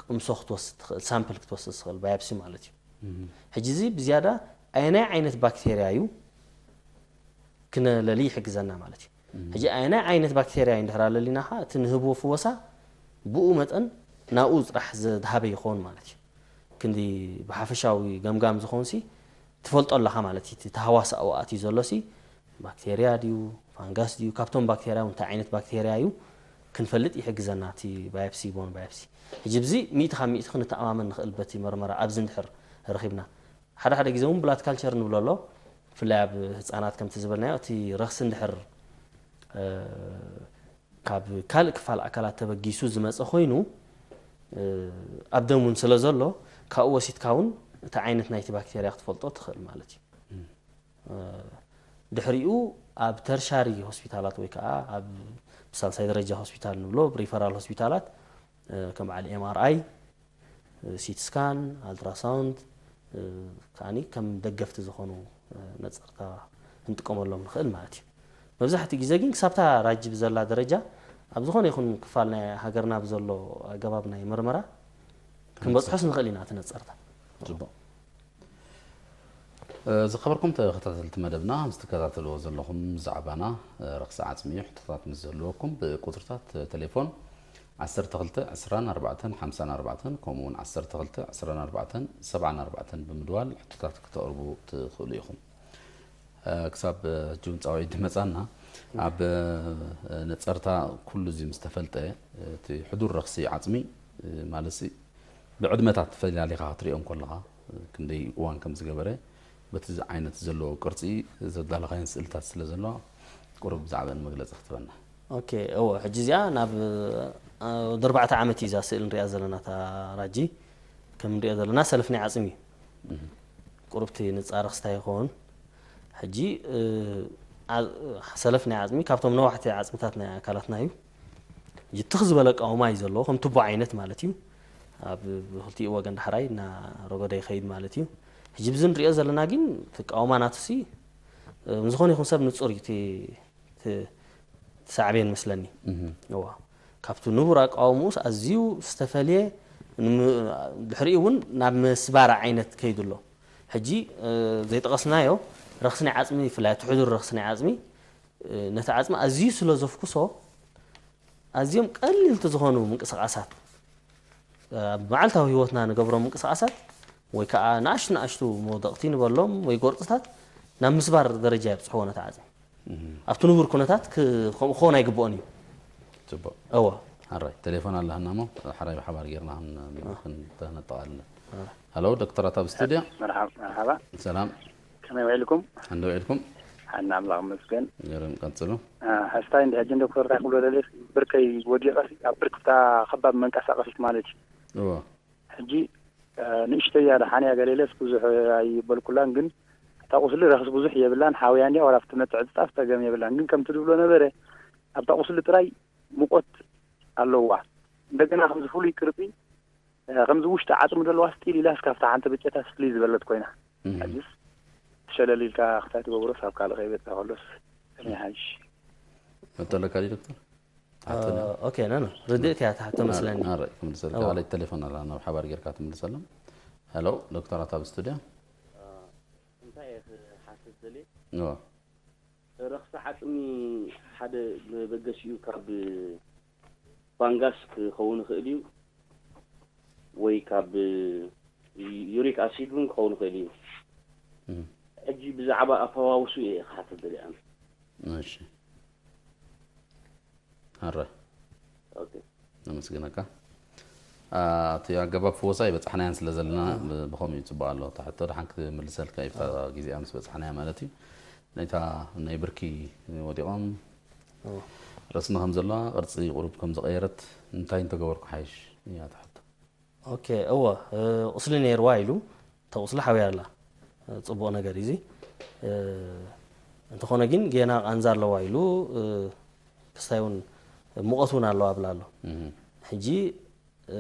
ቅምሶ ክትወስድ ትኽእል ሳምፕል ክትወስድ ትኽእል ባዮፕሲ ማለት እዩ። ሕጂ እዚ ብዝያዳ ኣየናይ ዓይነት ባክቴርያ እዩ ክነለሊ ይሕግዘና ማለት እዩ። ሕጂ ኣየናይ ዓይነት ባክቴርያ እዩ እንድሕር ኣለሊና ከዓ እቲ ንህብዎ ፍወሳ ብኡ መጠን ናብኡ ጥራሕ ዝሃበ ይኸውን ማለት እዩ። ክንዲ ብሓፈሻዊ ገምጋም ዝኾንሲ ትፈልጦ ኣለኻ ማለት እዩ። እቲ ተሃዋስኣኡ ኣትዩ ዘሎሲ ባክቴርያ ድዩ ፋንጋስ ድዩ ካብቶም ባክቴርያ እንታይ ዓይነት ባክቴርያ እዩ ክንፈልጥ ይሕግዘና እቲ ባዮፕሲ ቦን ባዮፕሲ። ሕጂ ብዚ ሚእቲ ካብ ሚእቲ ክንተኣማመን ንኽእል በቲ መርመራ ኣብዚ እንድሕር ረኺብና። ሓደ ሓደ ግዜ እውን ብላድ ካልቸር ንብሎ ኣሎ። ብፍላይ ኣብ ህፃናት ከምቲ ዝበልናዮ እቲ ረኽሲ እንድሕር ካብ ካልእ ክፋል ኣካላት ተበጊሱ ዝመፀ ኮይኑ ኣብ ደም እውን ስለ ዘሎ ካብኡ ወሲድካ እውን እቲ ዓይነት ናይቲ ባክቴርያ ክትፈልጦ ትኽእል ማለት እዩ። ድሕሪኡ ኣብ ተርሻሪ ሆስፒታላት ወይ ከዓ ኣብ ሳልሳይ ደረጃ ሆስፒታል ንብሎ ሪፈራል ሆስፒታላት ከም በዓል ኤምኣርኣይ፣ ሲቲ ስካን፣ ኣልትራሳውንድ ከዓኒ ከም ደገፍቲ ዝኾኑ ነፀርታ ክንጥቀመሎም ንኽእል ማለት እዩ። መብዛሕትኡ ግዜ ግን ክሳብታ ራጂ ብዘላ ደረጃ ኣብ ዝኾነ ይኹን ክፋል ናይ ሃገርና ብዘሎ ኣገባብ ናይ መርመራ ክንበፅሖስ ንኽእል ኢና እቲ ነፀርታ። ፅቡቕ። ዝኸበርኩም ተኸታተልቲ መደብና ምስ ትከታተልዎ ዘለኹም ብዛዕባና ረኽሲ ዓፅሚ እዩ። ሕቶታት ምስ ዘለወኩም ብቁፅርታት ቴሌፎን ዓሰርተ ክልተ ዕስራን ኣርባዕተን ሓምሳን ኣርባዕተን ከምኡ እውን ዓሰርተ ክልተ ዕስራን ኣርባዕተን ሰብዓን ኣርባዕተን ብምድዋል ሕቶታት ክተቕርቡ ትኽእሉ ኢኹም። ክሳብ ሕጂ እውን ፃውዒት ድመፃና ኣብ ነፀርታ ኩሉ እዚ ምስ ተፈልጠ እቲ ሕዱር ረኽሲ ዓፅሚ ማለት ብዕድመታት ፈላሊኻ ክትሪኦ እንከለኻ ክንደይ እዋን ከም ዝገበረ በቲ ዓይነት ዘለዎ ቅርፂ ዘዳለኻየን ስእልታት ስለ ዘለዋ ቁሩብ ብዛዕባን መግለፂ ክትበና። ኦኬ እወ ሕጂ እዚኣ ናብ ወዲ ኣርባዕተ ዓመት እዩ እዛ ስእል ንሪኣ ዘለና እታ ራጂ ከም ንሪኦ ዘለና ሰለፍ ናይ ዓፅሚ እዩ ቁሩብቲ ንፃረኽ ስታይ ይኸውን ሕጂ ሰለፍ ናይ ዓፅሚ ካብቶም ነዋሕቲ ዓፅምታት ናይ ኣካላትና እዩ። ትኽ ዝበለ ቃውማ እዩ ዘለዎ ከም ቱቦ ዓይነት ማለት እዩ። ኣብ ክልቲኡ ወገን ዳሕራይ እና ረጎደ ይኸይድ ማለት እዩ። ሕጂ ብዚ ንሪኦ ዘለና ግን እቲ ቃውማ ናቱ ሲ ዝኾነ ይኹን ሰብ ንፁር እዩ እቲ ሳዕቤን መስለኒ። እዋ ካብቲ ንቡር ኣቃውምኡስ ኣዝዩ ዝተፈልየ ድሕሪኡ እውን ናብ ምስባር ዓይነት ከይዱ ኣሎ። ሕጂ ዘይጠቐስናዮ ረኽሲ ናይ ዓፅሚ ብፍላይ እቲ ሕዱር ረኽሲ ናይ ዓፅሚ ነቲ ዓፅሚ ኣዝዩ ስለ ዘፍኩሶ ኣዝዮም ቀሊልቲ ዝኾኑ ምንቅስቓሳት ኣብ መዓልታዊ ህይወትና ንገብሮም ምንቅስቓሳት ወይ ከዓ ንኣሽቱ ንኣሽቱ መውደቕቲ ንበሎም ወይ ጎርፅታት ናብ ምስባር ደረጃ የብፅሕዎ ነቲ ዓፅሚ። ኣብቲ ንቡር ኩነታት ከምኡ ክኾን ኣይግብኦን እዩ። ፅቡቕ እወ ሓራይ ቴሌፎን ኣለሃና እሞ ሓራይ ብሓባር ጌርና ክነጠቓልለ። ሃሎ ዶክተራት ኣብ ስቱድዮ። መርሓባ። ሰላም። ከመይ ውዒልኩም? እንዶ ውዒልኩም? ሓና ኣምላኽ ይመስገን። ገርም ቀጽሉ። ሓስታይ እንዲ ሕጂ ዶክተር እንታይ ክብሎ ደልየ ብርከይ ወዲቐ ኣብ ብርክታ ከባብ መንቀሳቐሲት ማለት እዩ። እዎ። ሕጂ ንእሽተይ እያ ደሓን እያ ገለ ኢለስ ብዙሕ ኣይበልኩላን፣ ግን እታ ቁስሊ ረኽሲ ብዙሕ የብላን፣ ሓውያ እንድያ ዋላ ኣብቲ መትዕጽጻፍ ጸገም የብላን። ግን ከምቲ ድብሎ ነበረ ኣብታ ቁስሊ ጥራይ ሙቐት ኣለዋ። እንደገና ከምዚ ፍሉይ ቅርጺ ከምዚ ውሽጢ ዓጽሚ ዘለዋ ስቲል ኢላ እስካብ እታ ሓንቲ ብጨታ ስፍልይ ዝበለት ኮይና። ሕጅስ ሸለል ኢልካ ክታይ ትገብሮስ ኣብ ካልእ ከይበጽሕ ከሎስ ከመይ ይሓይሽ? መጠለካ ድዩ ዶክተር? ኦኬ ኖ ኖ ርድእት እያ ትሓቶ መስለኒ። ክምልሰልካ ካልእ ቴሌፎን ኣላ ናብ ሓባር ጌርካ ትምልሰሎም። ሄሎ ዶክተር ኣታ ኣብ ስቱድዮ። እንታይ እየ ክሓትት ደልየ? እዎ። ረኽሲ ዓፅሚ ሓደ መበገሲኡ ካብ ፋንጋስ ክኸውን ይኽእል እዩ ወይ ካብ ዩሪክ ኣሲድ እውን ክኸውን ይኽእል እዩ። እም። ሕጂ ብዛዕባ ኣፈዋውሱ እየ ክሓትት ደልየ ኣነ። እሺ። ኣረ ኦኬ። ነመስግነካ። አ፣ እቲ ኣገባብ ፍወሳ ይበጻሕናያን ስለ ዘለና ብ- ብኸምኡ እዩ ጽቡቕ ኣሎ። እታ ሕቶ ደሓን ክምልሰልካ እዩ፣ ብታ ግዜኣ ምስ በጻሕናያ ማለት እዩ። ናይታ ናይ ብርኪ ወዲቖም እዎ። ረስኒ ከም ዘለዋ ቅርጺ ቁሩብ ከም ዝቐየረት እንታይ እንተገበርኩ ሓይሽ እያ እታ ሕቶ። ኦኬ እወ እ፣ ቁስሊ ነይርዋ ኢሉ እታ ቁስሊ ሓውያ ኣላ። እ፣ ጽቡቕ ነገር እዩ እዚ። እ፣ እንተኾነ ግን ጌና ቃንዛ ኣለዋ ኢሉ እ፣ ክስታይ እውን ሙቐት እውን ኣለዋ ብላ ኣሎ። እህ። ሕጂ እ፣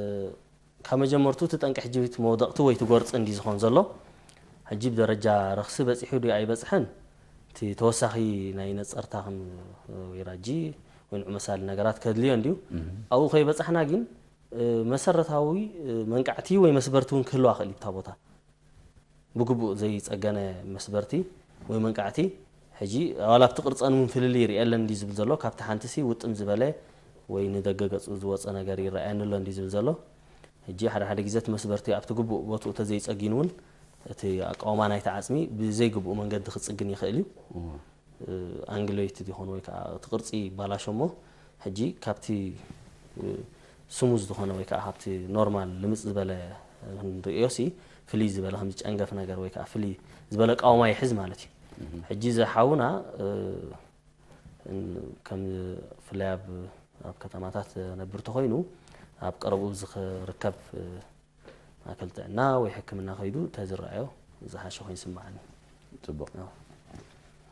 ካብ መጀመርቱ እቲ ጠንቂ ሕጂ እቲ መውደቕቲ ወይ እቲ ጎርፂ እንዲ ዝኾን ዘሎ ሕጂ ብደረጃ ረኽሲ በፂሑ ድዩ ኣይበፅሐን እቲ ተወሳኺ ናይ ነፀርታ ከም ወይ ራጂ ወይ ንዑ መሳሊ ነገራት ከድልዮ እንድዩ። ኣብኡ ከይበፃሕና ግን እ፣ መሰረታዊ እ፣ መንቃዕቲ ወይ መስበርቲ እውን ክህልዋ ክእል እዩ እታ ቦታ። ብግቡእ ዘይጸገነ መስበርቲ ወይ መንቃዕቲ ሕጂ ዋላ ኣብቲ ቅርጸን እውን ፍልልይ ይርእየለን እንዲ ዝብል ዘሎ ካብቲ ሓንቲ ሲ ውጥም ዝበለ ወይ ንደገ ገጹ ዝወጸ ነገር ይረኣየኒ ኣሎ እንዲ ዝብል ዘሎ። ሕጂ ሓደ ሓደ ግዜ እቲ መስበርቲ ኣብቲ ግቡእ ቦትኡ ተዘይጸጊኑ እውን እቲ ኣቃውማ ናይቲ ዓጽሚ ብዘይግብኡ መንገዲ ክጽግን ይኽእል እዩ። ኣንግሎይት ይኾን ወይ ከዓ እቲ ቅርጺ ይባላሾ እሞ ሕጂ ካብቲ ስሙዝ ዝኾነ ወይ ከዓ ካብቲ ኖርማል ልምፅ ዝበለ ክንርእዮ ሲ ፍልይ ዝበለ ከምዚ ጨንገፍ ነገር ወይ ከዓ ፍልይ ዝበለ ቃውማ ይሕዝ ማለት እዩ። ሕጂ እዚ ሓውና ከም ብፍላይ ኣብ ኣብ ከተማታት ነብር ተኾይኑ ኣብ ቀረብኡ ዝርከብ ማእከል ጥዕና ወይ ሕክምና ከይዱ እንተዝረኣዮ ዝሓሸ ኮይኑ ይስምዓኒ። ጽቡቕ።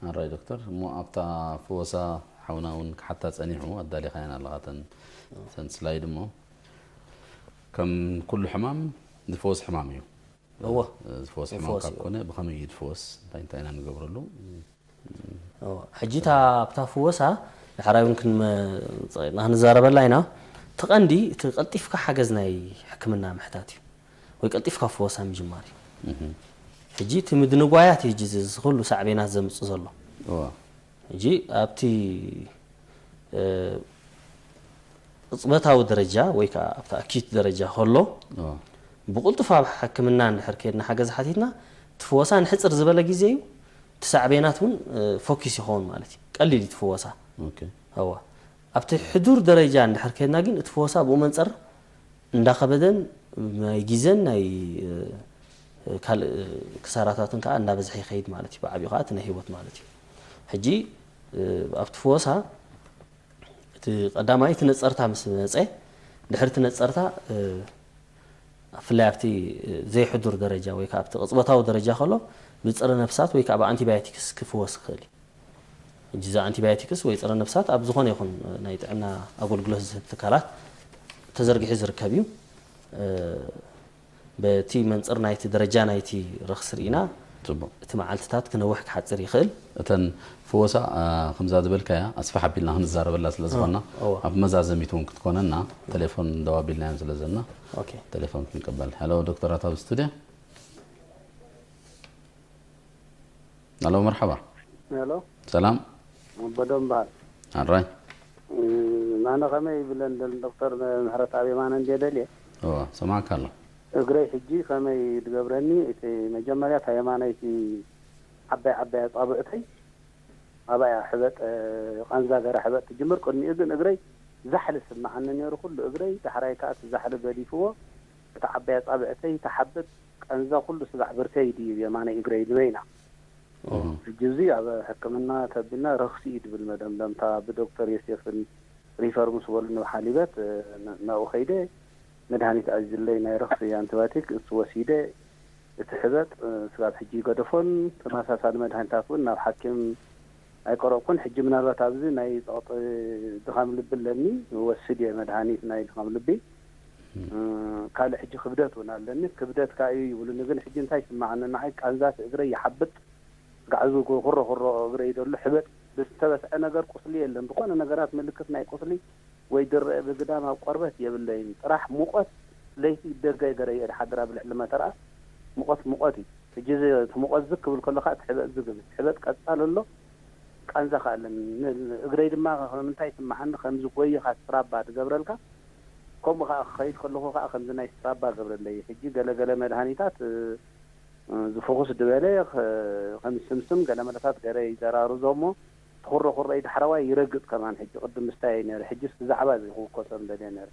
ኣራይ ዶክተር፣ እሞ ኣብታ ፍወሳ ሓውና እውን ክሓታ ጸኒሑ ኣዳሊኻየን ኣለኻ እተን እተን ስላይድ እሞ ከም ኩሉ ሕማም ዝፈወስ ሕማም እዩ። እወ ዝፈወስ ሕማም ዝፈወስ ካብ እዩ። ኮነ ብኸመይ እዩ ዝፈወስ? እንታይ እንታይ ኢና ንገብረሉ? እወ። ሕጂ እታ ኣብታ ፍወሳ ዳሕራይ እውን ክንመ- ጸቂጥና ክንዛረበላ ኢና። እቲ ቀንዲ እቲ ቀልጢፍካ ሓገዝ ናይ ሕክምና ምሕታት እዩ ወይ ቀልጢፍካ ፍወሳ ምጅማር እዩ። ሕጂ እቲ ምድንጓያት እዩ ሕጂ እዚ ኩሉ ሳዕቤናት ዘምፅእ ዘሎ። እወ። ሕጂ ኣብቲ እ፣ ቅፅበታዊ ደረጃ ወይ ከዓ ኣብቲ ኣኪዩት ደረጃ ከሎ እወ። ብቕልጡፍ ኣብ ሕክምና እንድሕር ከድና ሓገዝ ሓቲትና እቲ ፍወሳ ንሕፅር ዝበለ ግዜ እዩ። እቲ ሳዕቤናት እውን እ፣ ፎኪስ ይኸውን ማለት እዩ። ቀሊል እዩ እቲ ፍወሳ። ኦኬ። እዋ ኣብቲ ሕዱር ደረጃ እንድሕር ከድና ግን እቲ ፍወሳ ብኡ መንፀር እንዳኸበደን ናይ ግዜን ናይ እ፣ ካልእ ክሳራታትን ከዓ እንዳበዝሐ ይኸይድ ማለት እዩ። ብዓብዩ ከዓ እቲ ናይ ህይወት ማለት እዩ። ሕጂ እ፣ ኣብቲ ፍወሳ እቲ ቀዳማይ እቲ ነፀርታ ምስ መፀ ድሕሪ እቲ ነፀርታ እ፣ ብፍላይ ኣብቲ ዘይሕዱር ደረጃ ወይ ከዓ ኣብቲ ቅፅበታዊ ደረጃ ከሎ ብፀረ ነፍሳት ወይ ከዓ ብኣንቲባዮቲክስ ክፍወስ ይኽእል እዩ። ሕጂ እዚ ኣንቲባዮቲክስ ወይ ፀረ ነፍሳት ኣብ ዝኾነ ይኹን ናይ ጥዕና ኣገልግሎት ዝህብ ትካላት ተዘርጊሑ ዝርከብ እዩ። እ፣ በቲ መንፅር ናይቲ ደረጃ ናይቲ ረኽሲ ርኢና ጽቡቕ። እቲ መዓልትታት ክነውሕ ክሓፅር ይኽእል። እተን ፍወሳ አ፣ ከምዛ ዝበልካያ ኣስፍሕ ኣቢልና ክንዛረበላ ስለ ዝኾንና እወ። ኣብ መዛዘሚት እውን ክትኮነና ቴሌፎን ደው ኣቢልናዮም ስለ ዘለና ኦኬ። ቴሌፎን ክንቀበል። ሄሎ ዶክተር ኣታ ኣብ ስቱድዮ። ሄሎ መርሓባ። ሄሎ ሰላም። ኣቦዶም በሃል ኣራይ። ናነ ከመይ ይብለን ደል ዶክተር ምሕረት ኣብ የማነ እንድየ ደልየ እወ ሰማዕካ ኣሎ። እግረይ ሕጂ ከመይ ድገብረኒ እቲ መጀመርያ እታ የማነይቲ ዓባይ ዓባይ ኣጻብዕተይ ኣባያ ሕበጥ ቃንዛ ገራ ሕበጥ ትጅምር ቅድሚኡ ግን እግረይ ዛሕሊ ስምዓኒ ነይሩ ኩሉ እግረይ ዳሕራይ ከዓ እቲ ዛሕሊ ገዲፍዎ እታ ዓባይ ኣጻብዕተይ ተሓብጥ ቃንዛ ኩሉ ስጋዕ ብርከይ ድዩ የማነይ እግረይ ንበይና ሕጂ እዚ ኣብ ሕክምና ተቢልና ረኽሲ እዩ ድብል መደምደምታ ብዶክተር ዮሴፍን ሪፈር ምስ በሉኒ ብሓሊበት ናብኡ ከይደ መድሃኒት ኣዚዝለይ ናይ ረኽሲ ኣንቲባዮቲክ እሱ ወሲደ እቲ ሕበጥ ስጋብ ሕጂ ይገደፎን ተመሳሳሊ መድሃኒታት እውን ናብ ሓኪም ኣይቀረብኩን ሕጂ ምናልባት ኣብዚ ናይ ፀቕጢ ድኻም ልቢ ኣለኒ ወስድ እየ መድሃኒት ናይ ድኻም ልቢ ካልእ ሕጂ ክብደት እውን ኣለኒ ክብደት ከዓ እዩ ይብሉኒ ግን ሕጂ እንታይ ይስማዓኒ ንዓይ ቃንዛት እግረይ ይሓብጥ ጋዕዙ ኩሮ ኩሮ እግረይ ደሎ ሕበጥ ብዝተበስዐ ነገር ቁስሊ የለን ዝኾነ ነገራት ምልክት ናይ ቁስሊ ወይ ድርአ ብግዳም ኣብ ቆርበት የብለይን ጥራሕ ሙቆት ለይቲ ደገ ገረ የድሓድር ኣብ ልዕሊ መተርኣስ ሙቐት ሙቐት እዩ። ሕጂ እዚ እቲ ሙቐት ዝግ ክብል ከሎ ከዓ እቲ ሕበጥ ዝግ ይብል። እቲ ሕበጥ ቀጻሊ ኣሎ፣ ቃንዛ ከዓ ኣለኒ። ን-፣ ን-፣ እግረይ ድማ ንምንታይ ይስምዓኒ፣ ከም ዝጎይኻ ስትራባ ዝገብረልካ፣ ከምኡ ከዓ ክኸይድ ከለኹ ከዓ ከምዚ ናይ ስትራባ ገብረለይ። ሕጂ ገለ ገለ መድሃኒታት፣ እ፣ እ፣ ዝፍኹስ ዝበለ፣ ኸ-፣ ከም ስምስም ገለ መለታት ገለ ይዘራርዞ እሞ፣ ትኹረ ኩረይ ዳሕረዋይ ይረግጽ ከማን። ሕጂ ቅድም ምስታይ ነይረ፣ ሕጂስ ብዛዕባ እዚ ክውከሶ ምደልየ ነይረ።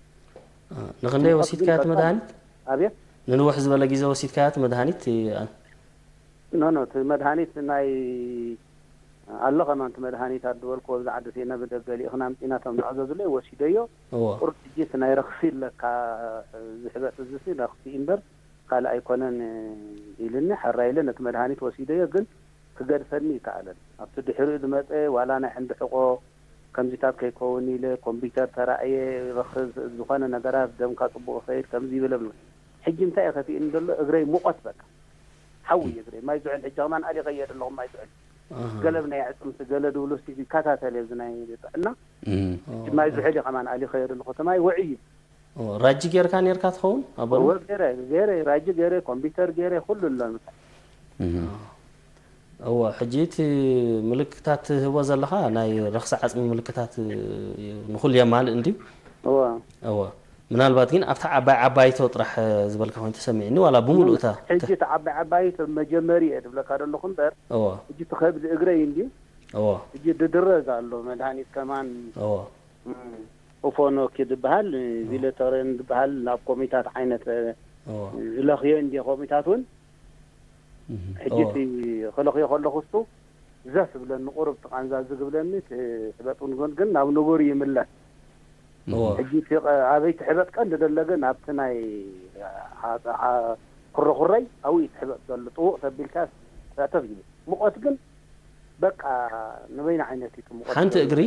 አ፣ ንኽንደይ ትንፋስ ግን ወሲድካያ እቲ ቀጻሊ። መድሃኒት? ኣብየት? ንንውሕ ዝበለ ግዜ ወሲድካያ እቲ መድሃኒት? ኖ፣ ኖ፣ እቲ መድሃኒት ናይ ኣሎ ከማን፣ እቲ መድሃኒት ኣድበልኩ ኣብዚ ዓዲ ሲእነ ብደገ ልኢኽና ኣምጺእና፣ እቶም ንዕዘዙለይ ወሲደዮ። እዎ። ቁሩብ ሕጂ እቲ ናይ ረኽሲ ኣለካ፣ ዝሕበጥ እዚ ሲ ረኽሲ እምበር ካልእ ኣይኮነን ኢልኒ። ሕራይ ኢለ ነቲ መድሃኒት ወሲደዮ፣ ግን ክገድፈኒ ይከኣለን። ኣብቲ ድሕሪኡ ዝመጸ ዋላ ናይ ሕንዲ ሕቆ ከምዚታት ከይከውን ኢለ ኮምፒውተር ተራእየ፣ ረኽስ ዝኾነ ነገራት ደምካ ጽቡቕ ይኸይድ ከምዚ ይብል ኣሎ። ሕጂ እንታይ እዩ ከፊእኒ ዘሎ? እግረይ ሙቐት በቃ። ሓዊ እዩ እግረይ። ማይ ዝሑል ሕጂ ከማን ኣሊኸ እየ ዘለኹ ማይ ዝሑል። ኣሃ። ገለ ብናይ ኣዕጽምቲ ገለ ድብሉ እስቲ ይከታተል እዩ እዚ ናይ ጥዕና። እም። ሕጂ ማይ ዝሑል እዩ ከማን ኣሊኸ እየ ዘለኹ። እቲ ማይ ውዑይ እዩ። ኦ፣ ራጂ ጌርካ ኔርካ ትኸውን? ኣበሉ? እወ፣ ገይረ፣ ገይረ፣ ራጂ ገይረ፣ ኮምፒውተር ገይረ፣ ኩሉ ኣሎ ምሳይ። እም። እወ፣ ሕጂ እቲ ምልክታት ትህቦ ዘለኻ ናይ ረኽሲ ዓጽሚ ምልክታት እዩ፣ ንኹሉ የማልእ እንድዩ? እወ። እወ። ምናልባት ግን ኣብታ ዓባይ ዓባይቶ ጥራሕ ዝበልካ ኮይኑ ተሰሚዕኒ፣ ዋላ ብምሉእ እታ ሕጂ እቲ ዓባይ ዓባይቶ መጀመሪ እየ ዝብለካ ዘለኹ እምበር፣ እወ። ሕጂ እቲ ከብዲ እግረይ እንድዩ? እወ። ሕጂ ድድረዝ ኣሎ መድሃኒት ከማን። እወ። እም፣ ኡፎኖኪ ዝበሃል፣ እወ። ቪለተሬን ዝበሃል ናብ ኮሚታት ዓይነት፣ እወ። ዝለኽዮ እንድየ ኮሚታት እውን። እም፣ ሕጂ እወ። እቲ ክለኽዮ ከለኹ እሱ ዘፍ ብለኒ ቁሩብ እቲ ቃንዛ ዝግ ብለኒ፣ እቲ ሕበጥ እውን ግን፣ ግን ናብ ንቡር ይምለስ። እወ። ሕጂ እቲ ቀ-፣ ኣበይ እቲ ሕበጥ ቀንዲ ደሎ ግን ኣብቲ ናይ ዓ-፣ ዓ-፣ ኩረኩረይ ኣብኡ እዩ እቲ ሕበጥ ዘሎ። ጥውቕ ተቢልካ ተእተፍ ይብል። ሙቐት ግን በቃ ንበይና ዓይነት እዩ እቲ ሙቐት ሓንቲ ዘሎ። እግሪ?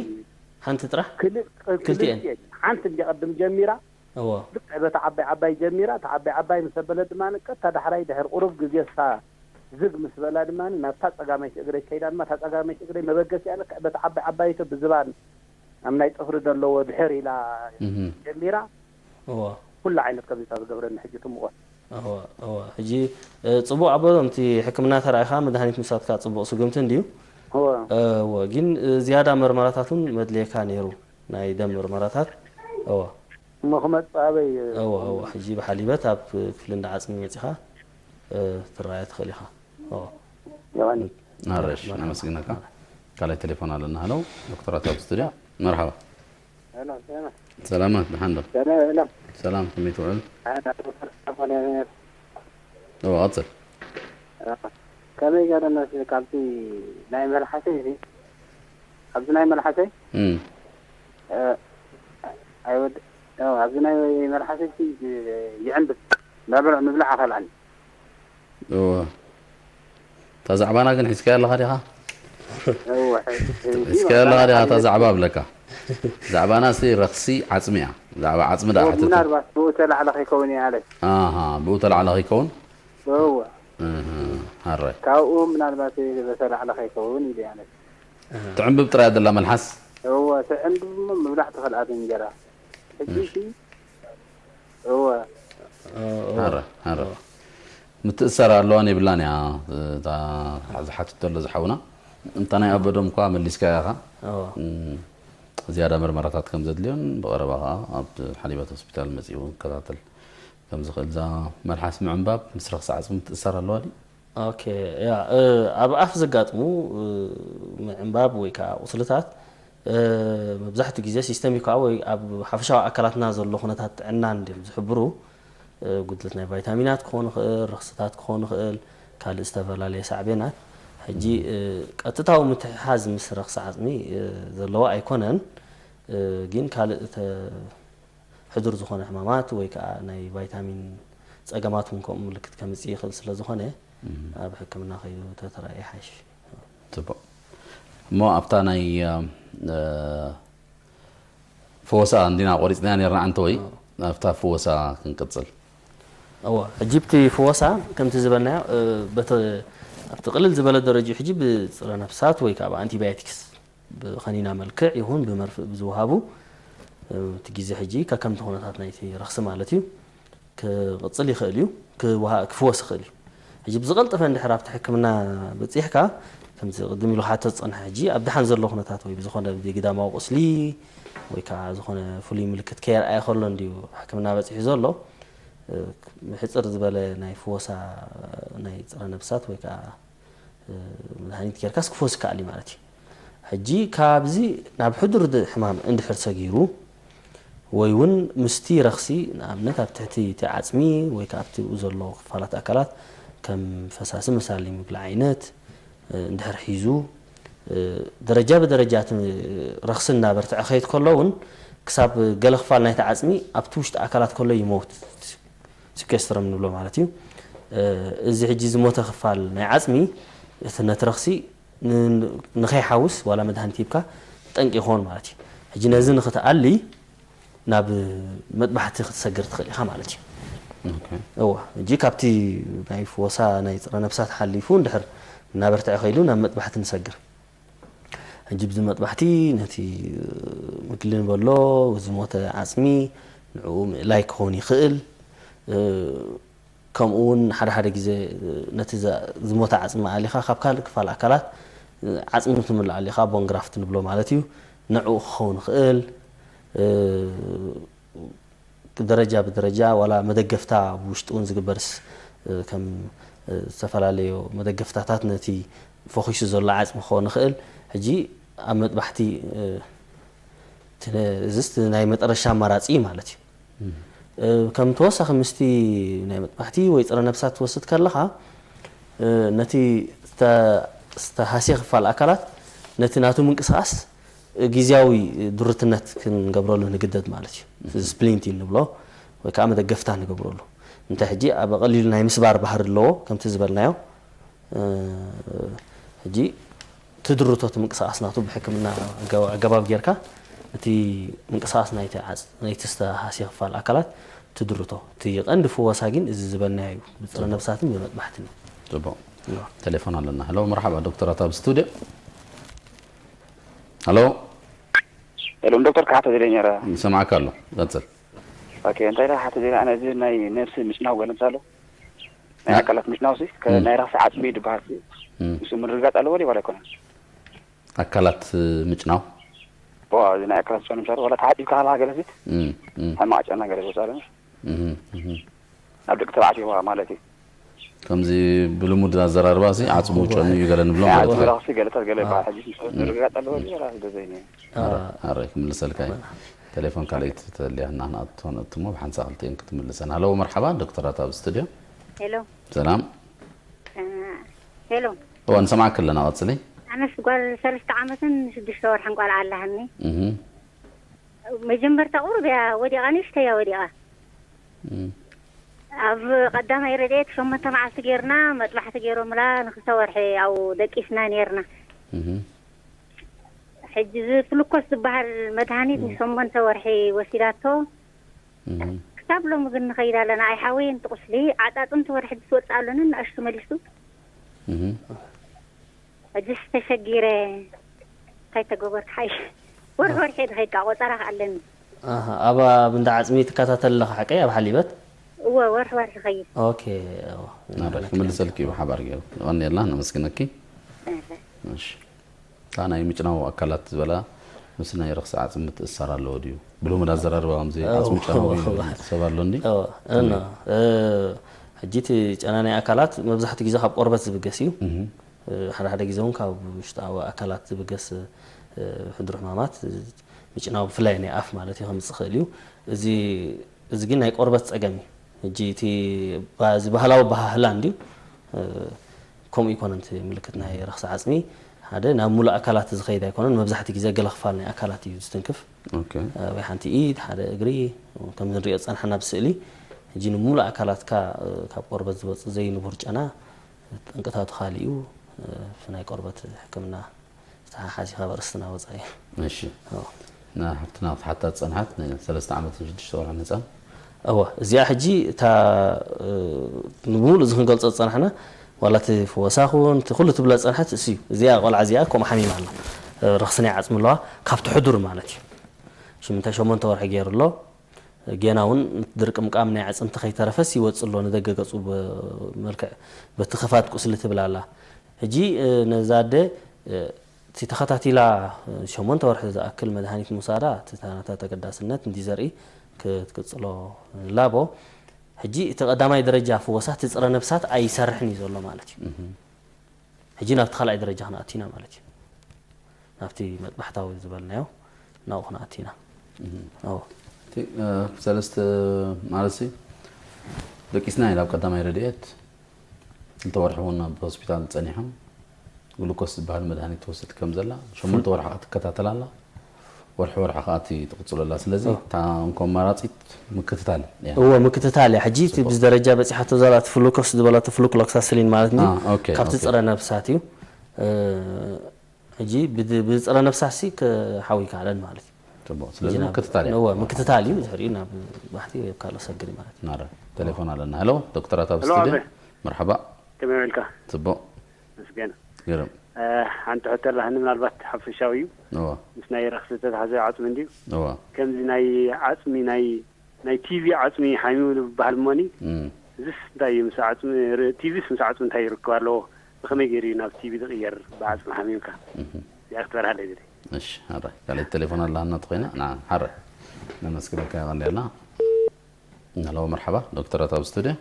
ሓንቲ ጥራሕ? ክል-፣ ክልቲኤን? ክልቲኤን። ሓንቲ እንዲ ቀድም ጀሚራ፣ እወ። ልክዕ በታ ዓባይ ዓባይ ጀሚራ፣ እታ ዓባይ ዓባይ ምስ ኣበለት ድማ ቀጥታ ዳሕራይ ድሕሪ ቁሩብ ግዜ እሳ ዝግ ምስ በላ ድማ ናብታ ጸጋመይቲ እግረይ ከይዳ ድማ፣ እታ ጸጋመይቲ እግረይ መበገሲኣ ልክዕ በታ ዓባይ ዓባይቶ ብዝባን ኣብ ናይ ጽፍሪ ዘለዎ ድሕር ኢላ እህ። ጀሚራ፣ እወ። ኩሉ ዓይነት ከምዚታት ዝገብረኒ ሕጂ እቲ ሙቐት። እወ፣ እወ። ሕጂ፣ እ፣ ጽቡቕ ኣበሎም እቲ ሕክምና ተራኢኻ መድሃኒት ምሳትካ ጽቡቕ ስጉምቲ እንድዩ። እወ። እወ፣ ግን፣ እ፣ ዝያዳ መርመራታት እውን መድልየካ ነይሩ፣ ናይ ደም መርመራታት። እወ። እሞ ክመጽእ ኣበይ፣ እ፣ እወ፣ እወ። ሕጂ ብሓሊበት ኣብ ክፍሊ እንዳ ዓጽሚ መጺኻ፣ እ፣ ትረኣዮ ትኽእል ኢኻ። እወ። ዮሃንስ። ኣረሽ፣ መርሓባ። ነመስግነካ። ካልኣይ ቴሌፎን ኣለና። ሃሎ፣ ዶክተራት ኣብ ስቱድዮ። መርሓባ። ሄሎ፣ ሰላም። ሰላማት፣ ደሓን ዶ? ሰላም፣ ሰላም። ሰላም፣ ከመይ ትውዕል? ኣነ ዶክተር ሳሙኤል እየ። እወ፣ ቀጽል። ከመይ ገይረ መስ-፣ ካብቲ ናይ መልሓሰይ እዚ፣ ኣብዚ ናይ መልሓሰይ፣ እም። እ፣ ኣይወድ-፣ እ፣ ኣብዚ ናይ መልሓሰይ እዚ ይዕንብብ፣ መብልዕ ምብላዕ ኣኸልኣኒ። እወ። እታ ዛዕባና ግን ሒዝካያ ኣለኻ ዲኻ? እወ፣ ሒ-፣ ሒ-፣ ሒዝካያ ኣለኻ ዲኻ እታ ዛዕባ እብለካ። ዛዕባና ሲ ረኽሲ ዓጽሚ እያ። ዛዕባ ዓጽሚ ደኣ እወ፣ ሓተት። ምናልባት ብኡ ተላዕለ ከይከውን እየ ኣለ። ኣሃ፣ ብኡ ተላዕለ ከይከውን? እወ። እህ፣ ሃራይ። ካብኡ ምናልባት በተላዕለ ከይከውን ኢለ ኣለ። ትዕንብብ ጥራይ ደላ መልሓስ? እወ፣ ትዕንብብ እሞ ምብላዕ ትኽእል ኣብ እንጀራ። ሕጂ እሺ። ሲ-፣ እወ። እ፣ እወ። ሃረ፣ ሃረ። እወ። ምትእሳር ኣለዋን የብላን እያ፣ እታ ዝሓትት ዘሎ ዝሓውና። እንታ ናይ ኣበዶም እኳ መሊስካያ ኢኻ። እወ። እም፣ ዝያዳ መርመራታት ከም ዘድልዮን ብቐረባ ኸኣ ኣብ ሓሊበት ሆስፒታል መጺኡ ክከታተል ከም ዝኽእል። እዛ መልሓስ ምዕንባብ ምስ ረኽሲ ዓጽሚ ምትእሳር ኣለዋ ድዩ? ኦኬ፣ ያ፣ እ፣ ኣብ ኣፍ ዘጋጥሙ፣ እ፣ ምዕንባብ ወይ ከዓ ቁስልታት፣ እ፣ መብዛሕትኡ ግዜ ሲስተሚካዊ ወይ ኣብ ሓፈሻዊ ኣካላትና ዘሎ ኩነታት ጥዕና እንድዮም ዝሕብሩ። እ፣ ጉድለት ናይ ቫይታሚናት ክኾን ይኽእል፣ ረኽስታት ክኾን ይኽእል፣ ካልእ ዝተፈላለየ ሳዕቤናት። ሕጂ፣ እ፣ ቀጥታዊ ምትሕሓዝ ምስ ረኽሲ ዓጽሚ፣ እ፣ ዘለዎ ኣይኮነን። እ፣ ግን ካልእ ተ-፣ ሕዱር ዝኾነ ሕማማት ወይ ከዓ ናይ ቫይታሚን ጸገማት እውን ከምኡ ምልክት ከምጽእ ይኽእል ስለ ዝኾነ፣ እም። ኣብ ሕክምና ከይዱ ተተራእየ ይሓይሽ። ጽቡቕ። እሞ ኣብታ ናይ፣ እ፣ ፈወሳ እንዲና ቆሪጽናያ ነርና ኣንተ ወይ? ኣዎ። ኣብታ ፈወሳ ክንቅጽል። እወ፣ ሕጂ ብቲ ፈወሳ ከምቲ ዝበልናዮ፣ እ፣ በተ-፣ ኣብቲ ቅልል ዝበለ ደረጃ ሕጂ ብጽረ ነፍሳት ወይ ከዓ ብኣንቲባዮቲክስ ብኸኒና መልክዕ ይኹን ብመርፍእ ብዝወሃቡ፣ እ፣ እቲ ግዜ ሕጂ ከከምቲ ኩነታት ናይቲ ረኽሲ ማለት እዩ፣ ክቕጽል ይኽእል እዩ፣ ክወሃ-፣ ክፍወስ ይኽእል እዩ። ሕጂ ብዝቐልጠፈ እንድሕር ኣብቲ ሕክምና በጺሕካ፣ ከምዚ ቅድም ኢሉ ክሓቶ ዝጸንሐ፣ ሕጂ ኣብ ደሓን ዘሎ ኩነታት ወይ ብዝኾነ ብግዳማዊ ቁስሊ ወይ ከዓ ዝኾነ ፍሉይ ምልክት ከየርኣየ ከሎ እንድዩ ሕክምና በጺሑ ዘሎ፣ እ፣ ሕጽር ዝበለ ናይ ፍወሳ ናይ ጸረ ነብሳት ወይ ከዓ፣ እ፣ መድሃኒት ጌርካስ ክፈውስ ይከኣል እዩ ማለት እዩ። ሕጂ ካብዚ ናብ ሕዱር ድ-፣ ሕማም እንድሕር ሰጊሩ ወይ እውን ምስቲ ረኽሲ፣ ንኣብነት ኣብ ትሕቲ እቲ ዓጽሚ ወይ ከዓ ኣብቲ ዘሎ ክፋላት ኣካላት ከም ፈሳሲ መሳሊ ምግሊ ዓይነት፣ እ፣ እንድሕር ሒዙ፣ እ፣ ደረጃ ብደረጃ እቲ ረኽሲ እናበርትዐ ክኸይድ ከሎ እውን ክሳብ ገለ ክፋል ናይቲ ዓጽሚ ኣብቲ ውሽጢ ኣካላት ከሎ ይሞት፣ ሲኩዌስትረም ንብሎ ማለት እዩ። እ፣ እዚ ሕጂ ዝሞተ ክፋል ናይ ዓጽሚ እቲ ነቲ ረኽሲ ን-፣ ንኸይሓውስ ዋላ መድሃኒት ሂብካ ጠንቂ ይኸውን ማለት እዩ። ሕጂ ነዚ ንኽትኣሊ ናብ መጥባሕቲ ክትሰግር ትኽእል ኢኻ ማለት እዩ። ኦኬ። እወ፣ ሕጂ ካብቲ ናይ ፍወሳ ናይ ጸረ ነብሳት ሓሊፉ እንድሕር እናበርትዐ ከይዱ ናብ መጥባሕቲ ንሰግር። ሕጂ ብዚ መጥባሕቲ ነቲ ምግሊ ንበሎ ዝሞተ ዓጽሚ ንዕኡ ምእላይ ክኸውን ይኽእል። እ፣ ከምኡ እውን ሓደ ሓደ ግዜ ነቲ ዘ-፣ ዝሞተ ዓጽሚ ኣሊኻ ካብ ካልእ ክፋል ኣካላት ዓጽሚ ክትምልእ ኣሊኻ፣ ቦን ግራፍት ንብሎ ማለት እዩ። ንዕኡ ክኸውን ይኽእል። እ፣ ደረጃ ብደረጃ ዋላ መደገፍታ ብውሽጢ እውን ዝግበርስ፣ እ፣ ከም፣ እ፣ ዝተፈላለዩ መደገፍታታት ነቲ ፈኺሱ ዘሎ ዓጽሚ ክኸውን ይኽእል። ሕጂ ኣብ መጥባሕቲ፣ እ፣ እቲ ነ-፣ እዚስ ናይ መጠረሻ ኣማራጺ እዩ ማለት እዩ። እ፣ ከም ተወሳኺ ምስቲ ናይ መጥባሕቲ ወይ ጸረ ነብሳት ትወስድ ከለኻ፣ እ፣ ነቲ ዝተ-፣ ዝተሃስየ ክፋል ኣካላት ነቲ ናቱ ምንቅስቓስ ግዝያዊ ድሩትነት ክንገብረሉ ንግደድ ማለት እዩ። እዚ ስፕሊንቲን ንብሎ ወይ ከዓ መደገፍታ ንገብረሉ። እንታይ ሕጂ ኣብ ቀሊሉ ናይ ምስባር ባህሪ ኣለዎ፣ ከምቲ ዝበልናዮ። እ፣ ሕጂ ትድርቶ እቲ ምንቅስቓስ ናቱ ብሕክምና ኣገባ-፣ ኣገባብ ጌርካ እቲ ምንቅስቓስ ናይቲ ዓጽ-፣ ናይቲ ዝተሃስየ ክፋል ኣካላት ትድርቶ። እቲ ቀንዲ ፍወሳ ግን እዚ ዝበልናዮ እዩ፣ ብጸረ ነብሳትን ብመጥባሕትን እዩ። ጽቡቕ። ቴሌፎን ኣለና። ሄሎ፣ መርሓባ ዶክተራት ኣብ ስቱድዮ። ሄሎ፣ ሎም ዶክተር ክሓቶ ዝደሊ ነረ ይሰማዕካ ኣሎ። ቀጽል። ኦኬ፣ እንታይ ኢለ ክሓቶ ዝደሊ ኣነ፣ እዚ ናይ ነብሲ ምጭናው ገለ ምስ ኣሎ ናይ ኣካላት ምጭናው ሲ ከ- ናይ ራሲ ዓጽሚ ድበሃል ሲ እም። ምስ ምርግጋጽ ኣለዎ ድዩ ዋላ ኣይኮነን? ኣካላት ምጭናው። ዋ፣ እዚ ናይ ኣካላት ምጭናው ምሻል ዋላ ተሓጺብካ ሃላ ገለ ሲ እም፣ እም። ሕማቕ ጨና ገለ ዝወጻ ኣሎ እም፣ እም። ኣብ ደቂ ተባዕትዮ ዋ ማለት እዩ። ከምዚ ብልሙድ ኣዘራርባ ሲ ዓጽሙ ጨኑ እዩ ገለ ንብሎ ናይ ማለት ዓጽሚ እዩ። ራሲ ገለታት ገለ ይበሃል ሕጂ ምስ ምርግጋጽ ኣለዎ ድዩ ዋላ ደዘይኒ ኣረ ክምልሰልካ እዩ። ቴሌፎን ካልኣይቲ ተልያ እና ክንኣቶ ነእትሞ ብሓንሳ ክልቲኤን ክትምልሰን። ሃሎ መርሓባ ዶክተራት ኣብ ስቱድዮ። ሄሎ ሰላም። እ፣ ሄሎ እዋ ንሰማዕክ ኣለና ቀጽሊ። ኣነስ ጓል ሰለስተ ዓመትን ሽዱሽተ ወርሕን ጓል ኣለሃኒ። እህ መጀመርታ ቁሩብ እያ ወዲቓ፣ ንእሽተይ እያ ወዲቓ። እም፣ ኣብ ቀዳማይ ረድኤት ሸሞንተ መዓልቲ ጌርና መጥባሕቲ ገይሮምላ፣ ንክልተ ወርሒ ኣብኡ ደቂስና ኔርና። እህ ሕጂ እዚ ፍሉኮስ ዝበሃል መድሃኒት ንሸሞንተ ወርሒ ወሲዳቶ። እህ ክሳብ ሎሚ ግን ንኸይድ ኣለና። ኣይሓወየን እቲ ቁስሊ፣ ዓጣጥምቲ ወርሒ ዝወፅእ ኣሎኒ ንኣሽቱ መሊሱ። እህ ሕጅስ ተሸጊረ እንታይ ተገበርኩ ሓይ ወርሒ ወርሒ ድኸይድ ከዓ ቆፀራ ከኣለኒ። ኣሃ፣ ኣብ ኣብ እንዳ ዓፅሚ ትከታተል ኣለኻ ሓቀይ ኣብ ሓሊበት? እወ ወርሒ ወርሒ ኸይድ። ኦኬ። እወ። ናባይ ክምልሰልኪ እዩ ብሓባር ገይሩ። የቐንየልና፣ ነመስግነኪ። እሺ። እታ ናይ ምጭናው ኣካላት ዝበላ ምስ ናይ ረኽሲ ዓጽሚ ምትእስሳር ኣለዎ ድዩ? ብልሙድ ኣዘራርባ ከምዚ ዓጽሚ ጨናዊ ሰብ ኣሎ እንዲ? እወ፣ እኖ፣ እ፣ ሕጂ እቲ ጨና ናይ ኣካላት መብዛሕትኡ ግዜ ካብ ቆርበት ዝብገስ እዩ። እ፣ ሓደ ሓደ ግዜ እውን ካብ ውሽጣዊ ኣካላት ዝብገስ፣ እ፣ ሕዱር ሕማማት፣ እ፣ ምጭናው ብፍላይ ናይ ኣፍ ማለት እዩ ከምፅእ ይኽእል እዩ። እዚ፣ እዚ ግን ናይ ቆርበት ፀገም እዩ። ሕጂ እቲ ባ-፣ እዚ ባህላዊ ኣበሃህላ እንድዩ፣ እ፣ ከምኡ ይኮነን እቲ ምልክት ናይ ረኽሲ ዓፅሚ። ሓደ ናብ ሙሉእ ኣካላት ዝኸይድ ኣይኮነን፣ መብዛሕትኡ ግዜ ገለ ክፋል ናይ ኣካላት እዩ ዝትንክፍ። ኦኬ። ወይ ሓንቲ ኢድ፣ ሓደ እግሪ፣ ከም ንሪኦ ዝፀናሕና ብስእሊ። ሕጂ ንሙሉእ ኣካላትካ፣ እ፣ ካብ ቆርበት ዝወፅእ ዘይንቡር ጨና ጠንቅታቱ ካሊእ እዩ። እ፣ ናይ ቆርበት ሕክምና ዝተሓሓዝ እዩ ካብ ኣርእስትና ወፃኢ። እሺ። ንሓፍትና ክትሓታ ዝፀንሓት ንሰለስተ ዓመትን ሽዱሽተ ወርሕን ህፃን። እወ፣ እዚኣ ሕጂ እታ፣ እ፣ ንብሙሉእ እዚ ክንገልፆ ዝፀናሕና ዋላ እቲ ፍወሳ ኹን እቲ ኩሉ ትብሎ ዝፀንሐት እሱ እዩ። እዚኣ ቆልዓ እዚኣ ከምኡ ሓሚማ ኣላ። እ፣ ረኽሲ ናይ ዓፅሚ ኣለዋ ካብቲ ሕዱር ማለት እዩ። ሽምንተ ሸሞንተ ወርሒ ገይሩ ኣሎ። ጌና እውን ድርቅምቃም ናይ ኣዕፅምቲ ከይተረፈስ ይወፅእ ኣሎ ንደገ ገፁ። ብመልክዕ በቲ ክፋት ቁስሊ ትብል ኣላ። ሕጂ ነዛ ኣደ እቲ ተኸታቲላ ሸሞንተ ወርሒ ዝኣክል መድሃኒት ምውሳዳ እቲ ናታ ተገዳስነት እንዲ ዘርኢ ክትቅፅሎ ንላቦ። ሕጂ እቲ ቀዳማይ ደረጃ ፍወሳ እቲ ፅረ ነብሳት ኣይሰርሕን እዩ ዘሎ ማለት እዩ። ሕጂ ናብቲ ካልኣይ ደረጃ ክንኣቱ ኢና ማለት እዩ። ናብቲ መጥባሕታዊ ዝበልናዮ ናብኡ ክንኣቱ ኢና። እዎ። ሰለስተ ማለት ደቂስና ኢና ኣብ ቀዳማይ ረድኤት ክልተ ወርሒ እውን ኣብ ሆስፒታል ፀኒሖም ግሉኮስ ዝበሃል መድሃኒት ትወስድ ከም ዘላ ሸሞንተ ወርሒ ከዓ ትከታተል ኣላ። ወርሒ ወርሒ ከዓ እቲ ትቕፅሎ ኣላ። ስለዚ እታ እንኮ ኣማራፂት ምክትታል እያ። እዎ ምክትታል እያ። ሕጂ እቲ ብዚ ደረጃ በፂሓቶ ዘላ እቲ ፍሉኮስ ዝበላቶ ፍሉክሎክሳስሊን ማለት እዩ። አ፣ ኦኬ፣ ካብቲ ኦኬ። ፅረ ነብሳት እዩ። እ፣ ሕጂ ብድ- ብፅረ ነብሳት ሲ ክሓዊ ይከኣለን ማለት እዩ። ፅቡቅ። ስለዚ ሕጂ ናብ- ምክትታል እያ። እዎ ምክትታል እዩ። ድሕሪኡ ናብ ባሕቲ ወይ ካልኦ ሰግር ማለት እዩ። ናረ ቴሌፎን ኣለና። ሄሎ ዶክተር ኣታብ ሄሎ፣ ስቱድዮ። ኣበይ? መርሓባ። ከመይ ውዒልካ? ፅቡቅ። መስገን። ግርም። ሓንቲ ሕቶ ኣላህኒ ምናልባት ሓፈሻዊ እዩ። እዋ። ምስ ናይ ረኽሲ ዝተታሕዘ ዓፅሚ እንድዩ። እዋ። ከምዚ ናይ ዓፅሚ ናይ ናይ ቲቪ ዓፅሚ ሓሚሙ ዝበሃል እሞኒ እም። እዚስ እንታይ እዩ ምስ ዓፅሚ ቲቪስ ምስ ዓፅሚ እንታይ ይርክብ ኣለዎ? ብኸመይ ገይሩ እዩ ናብ ቲቪ ዝቕየር ብዓፅሚ ሓሚምካ? እዚኣ ክትበርሃለይ ዝደሊ። እሺ ሓራይ ካልኣይቲ ቴሌፎን ኣላሃና ተኮይና ና ሓራይ ነመስግነካ የቐንየልና። ሄሎ መርሓባ ዶክተር ኣታብ ስቱድዮ።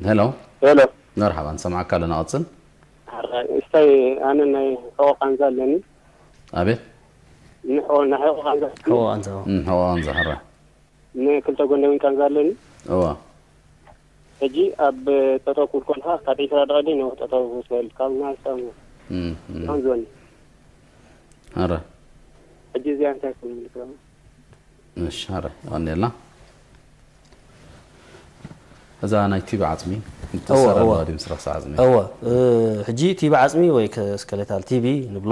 ሄሎ ሄሎ መርሓባ ንሰምዓካ ኣለና ቀፅል። ሓራይ እስታይ ኣነ ናይ ሕቆ ቃንዛ ኣለኒ። ኣቤት ንሕቆ ናይ ሕቆ ቃንዛ ሕቆ ቃንዛ ሕቆ ቃንዛ ሓራይ ንክልተ ጎኒ እውን ቃንዛ ኣለኒ። እዋ ሕጂ ኣብ ጠጠው ክብል ከለካ ካብ ዒስራ ደቂ ነውሕ ጠጠው ክብል ካብ ናስጣሙ እም፣ እም። ቃንዝወኒ ኣረ ሕጂ እዚኣ እንታይ ክብል እሺ ኣረ ቀንየልና። እዛ ናይ ቲቢ ዓፅሚ እወ፣ እወ። ተሰራለዋ ድምስራስ ዓፅሚ እወ፣ እ፣ ሕጂ ቲቢ ዓፅሚ ወይ ከ- ስከሌታል ቲቢ ንብሎ፣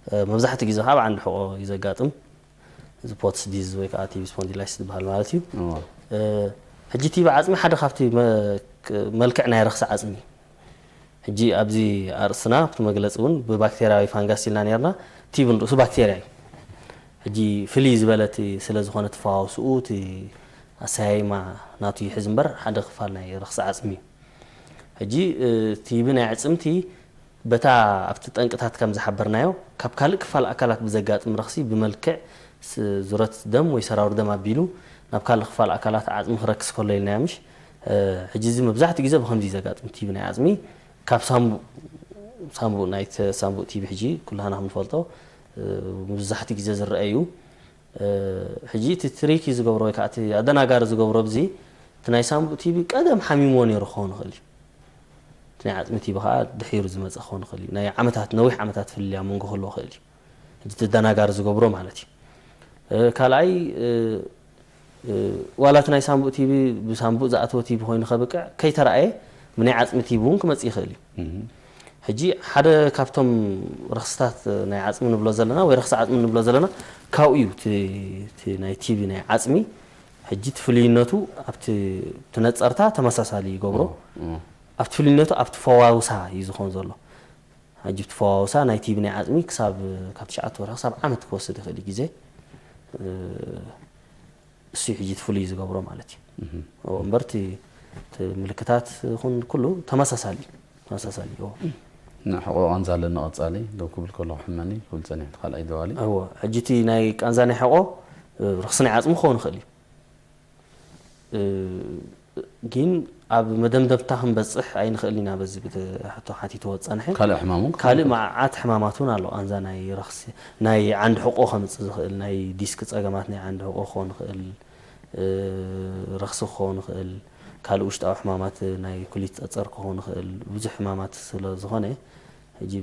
እ፣ መብዛሕትኡ ግዜ ከዓ ብዓንዲ ሕቆ እዩ ዘጋጥም። እዚ ፖትስ ዲዝ ወይ ከዓ ቲቢ ስፖንዲላይስ ዝበሃል ማለት እዩ። እወ። እ፣ ሕጂ ቲቢ ዓፅሚ ሓደ ካብቲ መ- ክ- መልክዕ ናይ ረኽሲ ዓፅሚ እዩ። ሕጂ ኣብዚ ኣርእስትና ኣብቲ መግለፂ እውን ብባክቴርያ ወይ ፋንጋስ ኢልና ነርና። ቲቢ ንርእሱ ባክቴርያ እዩ። ሕጂ ፍልይ ዝበለት ስለ ዝኾነ ተፈዋውስኡ እቲ ኣሰያይማ ናቱ ይሕዝ እምበር ሓደ ክፋል ናይ ረኽሲ ዓፅሚ እዩ። ሕጂ እ፣ ቲቢ ናይ ኣዕፅምቲ በታ ኣብቲ ጠንቅታት ከም ዝሓበርናዮ ካብ ካልእ ክፋል ኣካላት ብዘጋጥም ረኽሲ ብመልክዕ ስ- ዙረት ደም ወይ ሰራውር ደም ኣቢሉ ናብ ካልእ ክፋል ኣካላት ዓፅሚ ክረክስ ከሎ ኢልናዮ ምሽ? እ፣ ሕጂ እዚ መብዛሕትኡ ግዜ ብከምዚ እዩ ዘጋጥም ቲቢ ናይ ዓፅሚ ካብ ሳምቡእ ሳምቡእ ናይ ተ- ሳምቡእ ቲቢ ሕጂ ኩላህና ከም ንፈልጦ እ፣ መብዛሕትኡ ግዜ ዝረአ እዩ። እ፣ ሕጂ እቲ ትሪኪ ዝገብሮ ወይ ከዓ እቲ ኣደናጋሪ ዝገብሮ ኣብዚ እቲ ናይ ሳምቡእ ቲቢ ቀደም ሓሚምዎ ነይሩ ክኸውን ይኽእል እዩ። እቲ ናይ ዓፅሚ ቲቢ ከዓ ድሒሩ ዝመፀ ክኸውን ይኽእል እዩ። ናይ ዓመታት ነዊሕ ዓመታት ፍልልይ ኣብ መንጎ ክህልዎ ይኽእል እዩ። ሕጂ እቲ ኣደናጋሪ ዝገብሮ ማለት እዩ። እ፣ ካልኣይ እ፣ እ፣ ዋላ እቲ ናይ ሳምቡእ ቲቢ ብሳምቡእ ዝኣተወ ቲቢ ኮይኑ ከብቅዕ ከይተረኣየ ብናይ ዓፅሚ ቲቢ እውን ክመፅእ ይኽእል እዩ። ሕጂ ሓደ ካብቶም ረኽስታት ናይ ዓፅሚ ንብሎ ዘለና ወይ ረኽሲ ዓፅሚ ንብሎ ዘለና ካብኡ እዩ እቲ- እቲ ናይ ቲቢ ናይ ዓፅሚ ሕጂ እቲ ፍልይነቱ ኣብቲ እቲ ነፀርታ ተመሳሳሊ ይገብሮ ኣብቲ ፍልይነቱ ኣብቲ ፈዋውሳ እዩ ዝኾን ዘሎ ሕጂ እቲ ፈዋውሳ ናይ ቲቢ ናይ ዓፅሚ ክሳብ ካብ ትሽዓተ ወርሒ ክሳብ ዓመት ክወስድ ይኽእል እዩ ግዜ እሱ ሕጂ እቲ ፍሉይ ዝገብሮ ማለት እዩ እምበር እቲ ምልክታት ኹን ኩሉ ተመሳሳሊ ተመሳሳሊ እዩ ንሕቆ ቃንዛ ኣለኒ ቀፃሊ ደው ክብል ከለኩ ሕመኒ ክብል ፀኒሑ እቲ ካልኣይ ደዋሊ እዎ ሕጂ እቲ ናይ ቃንዛ ናይ ሕቆ ርክሲ ናይ ዓፅሚ ክኸውን ይኽእል እዩ ግን ኣብ መደምደምታ ክንበፅሕ ኣይንኽእል ኢና በዚ ብትሕቶ ሓቲትዎ ዝፀንሐ ካልእ ሕማሙ ካልእ መዓት ሕማማት እውን ኣሎ ቃንዛ ናይ ረክሲ ናይ ዓንዲ ሕቆ ከምፅእ ዝኽእል ናይ ዲስክ ፀገማት ናይ ዓንዲ ሕቆ ክኸውን ይኽእል ረኽሲ ክኸውን ይኽእል ካልእ ውሽጣዊ ሕማማት ናይ ኩሊት ፀፀር ክኸውን ይኽእል ብዙሕ ሕማማት ስለ ዝኾነ ሕጂ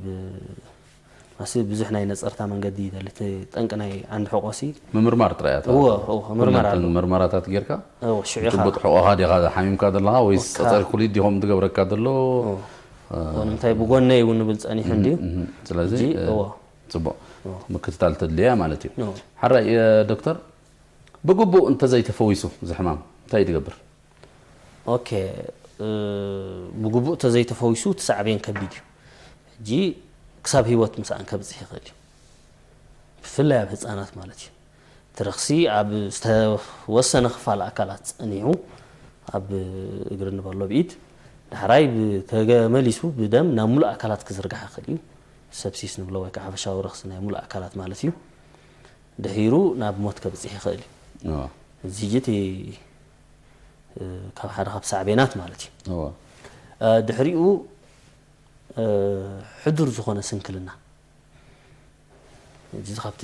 ማሲ ብዙሕ ናይ ነፀርታ መንገዲ ይደሊ እቲ ጠንቂ ናይ ዓንዲ ሕቆሲ ምምርማር ጥራይ እያ እወ እወ ምርመራ ኣሎ ምርመራታት ጌርካ እወ ሽዑ ኢኻ ጭቡጥ ሕቆኻ ዲኻ ሓሚምካ ዘለኻ ወይስ ኦካ። ፀፀር ኩሊት ዲኹም ትገብረካ ዘሎ እወ። እወ ንምንታይ ብጎነይ እውን ንብል ፀኒሑ እንድዩ ስለዚ ሕጂ እ፣ እወ ጽቡቕ እወ ምክትታል ተድልያ ማለት እዩ እወ ሓራይ እ፣ ዶክተር ብግቡእ እንተዘይተፈዊሱ እዚ ሕማም እንታይ እዩ ትገብር ኦኬ ብግቡእ ተዘይተፈዊሱ እቲ ሳዕቤን ከቢድ እዩ። ሕጂ ክሳብ ህይወት ምስኣን ከብፅሕ ይኽእል እዩ። ብፍላይ ኣብ ህፃናት ማለት እዩ። እቲ ረኽሲ ኣብ ዝተወሰነ ክፋል ኣካላት ጸኒሑ ኣብ እግሪ ንበሎ ብኢድ ዳሕራይ ተመሊሱ ብደም ናብ ሙሉእ ኣካላት ክዝርጋሕ ይኽእል እዩ። ሰፕሲስ ንብሎ ወይ ከዓ ሓፈሻዊ ረኽሲ ናይ ሙሉእ ኣካላት ማለት እዩ። ድሒሩ ናብ ሞት ከብፅሕ ይኽእል እዩ። እዚ ሕጂ እቲ ካብ ሓደ ካብ ሳዕቤናት ማለት እዩ። ድሕሪኡ ሕዱር ዝኾነ ስንክልና እዚ ካብቲ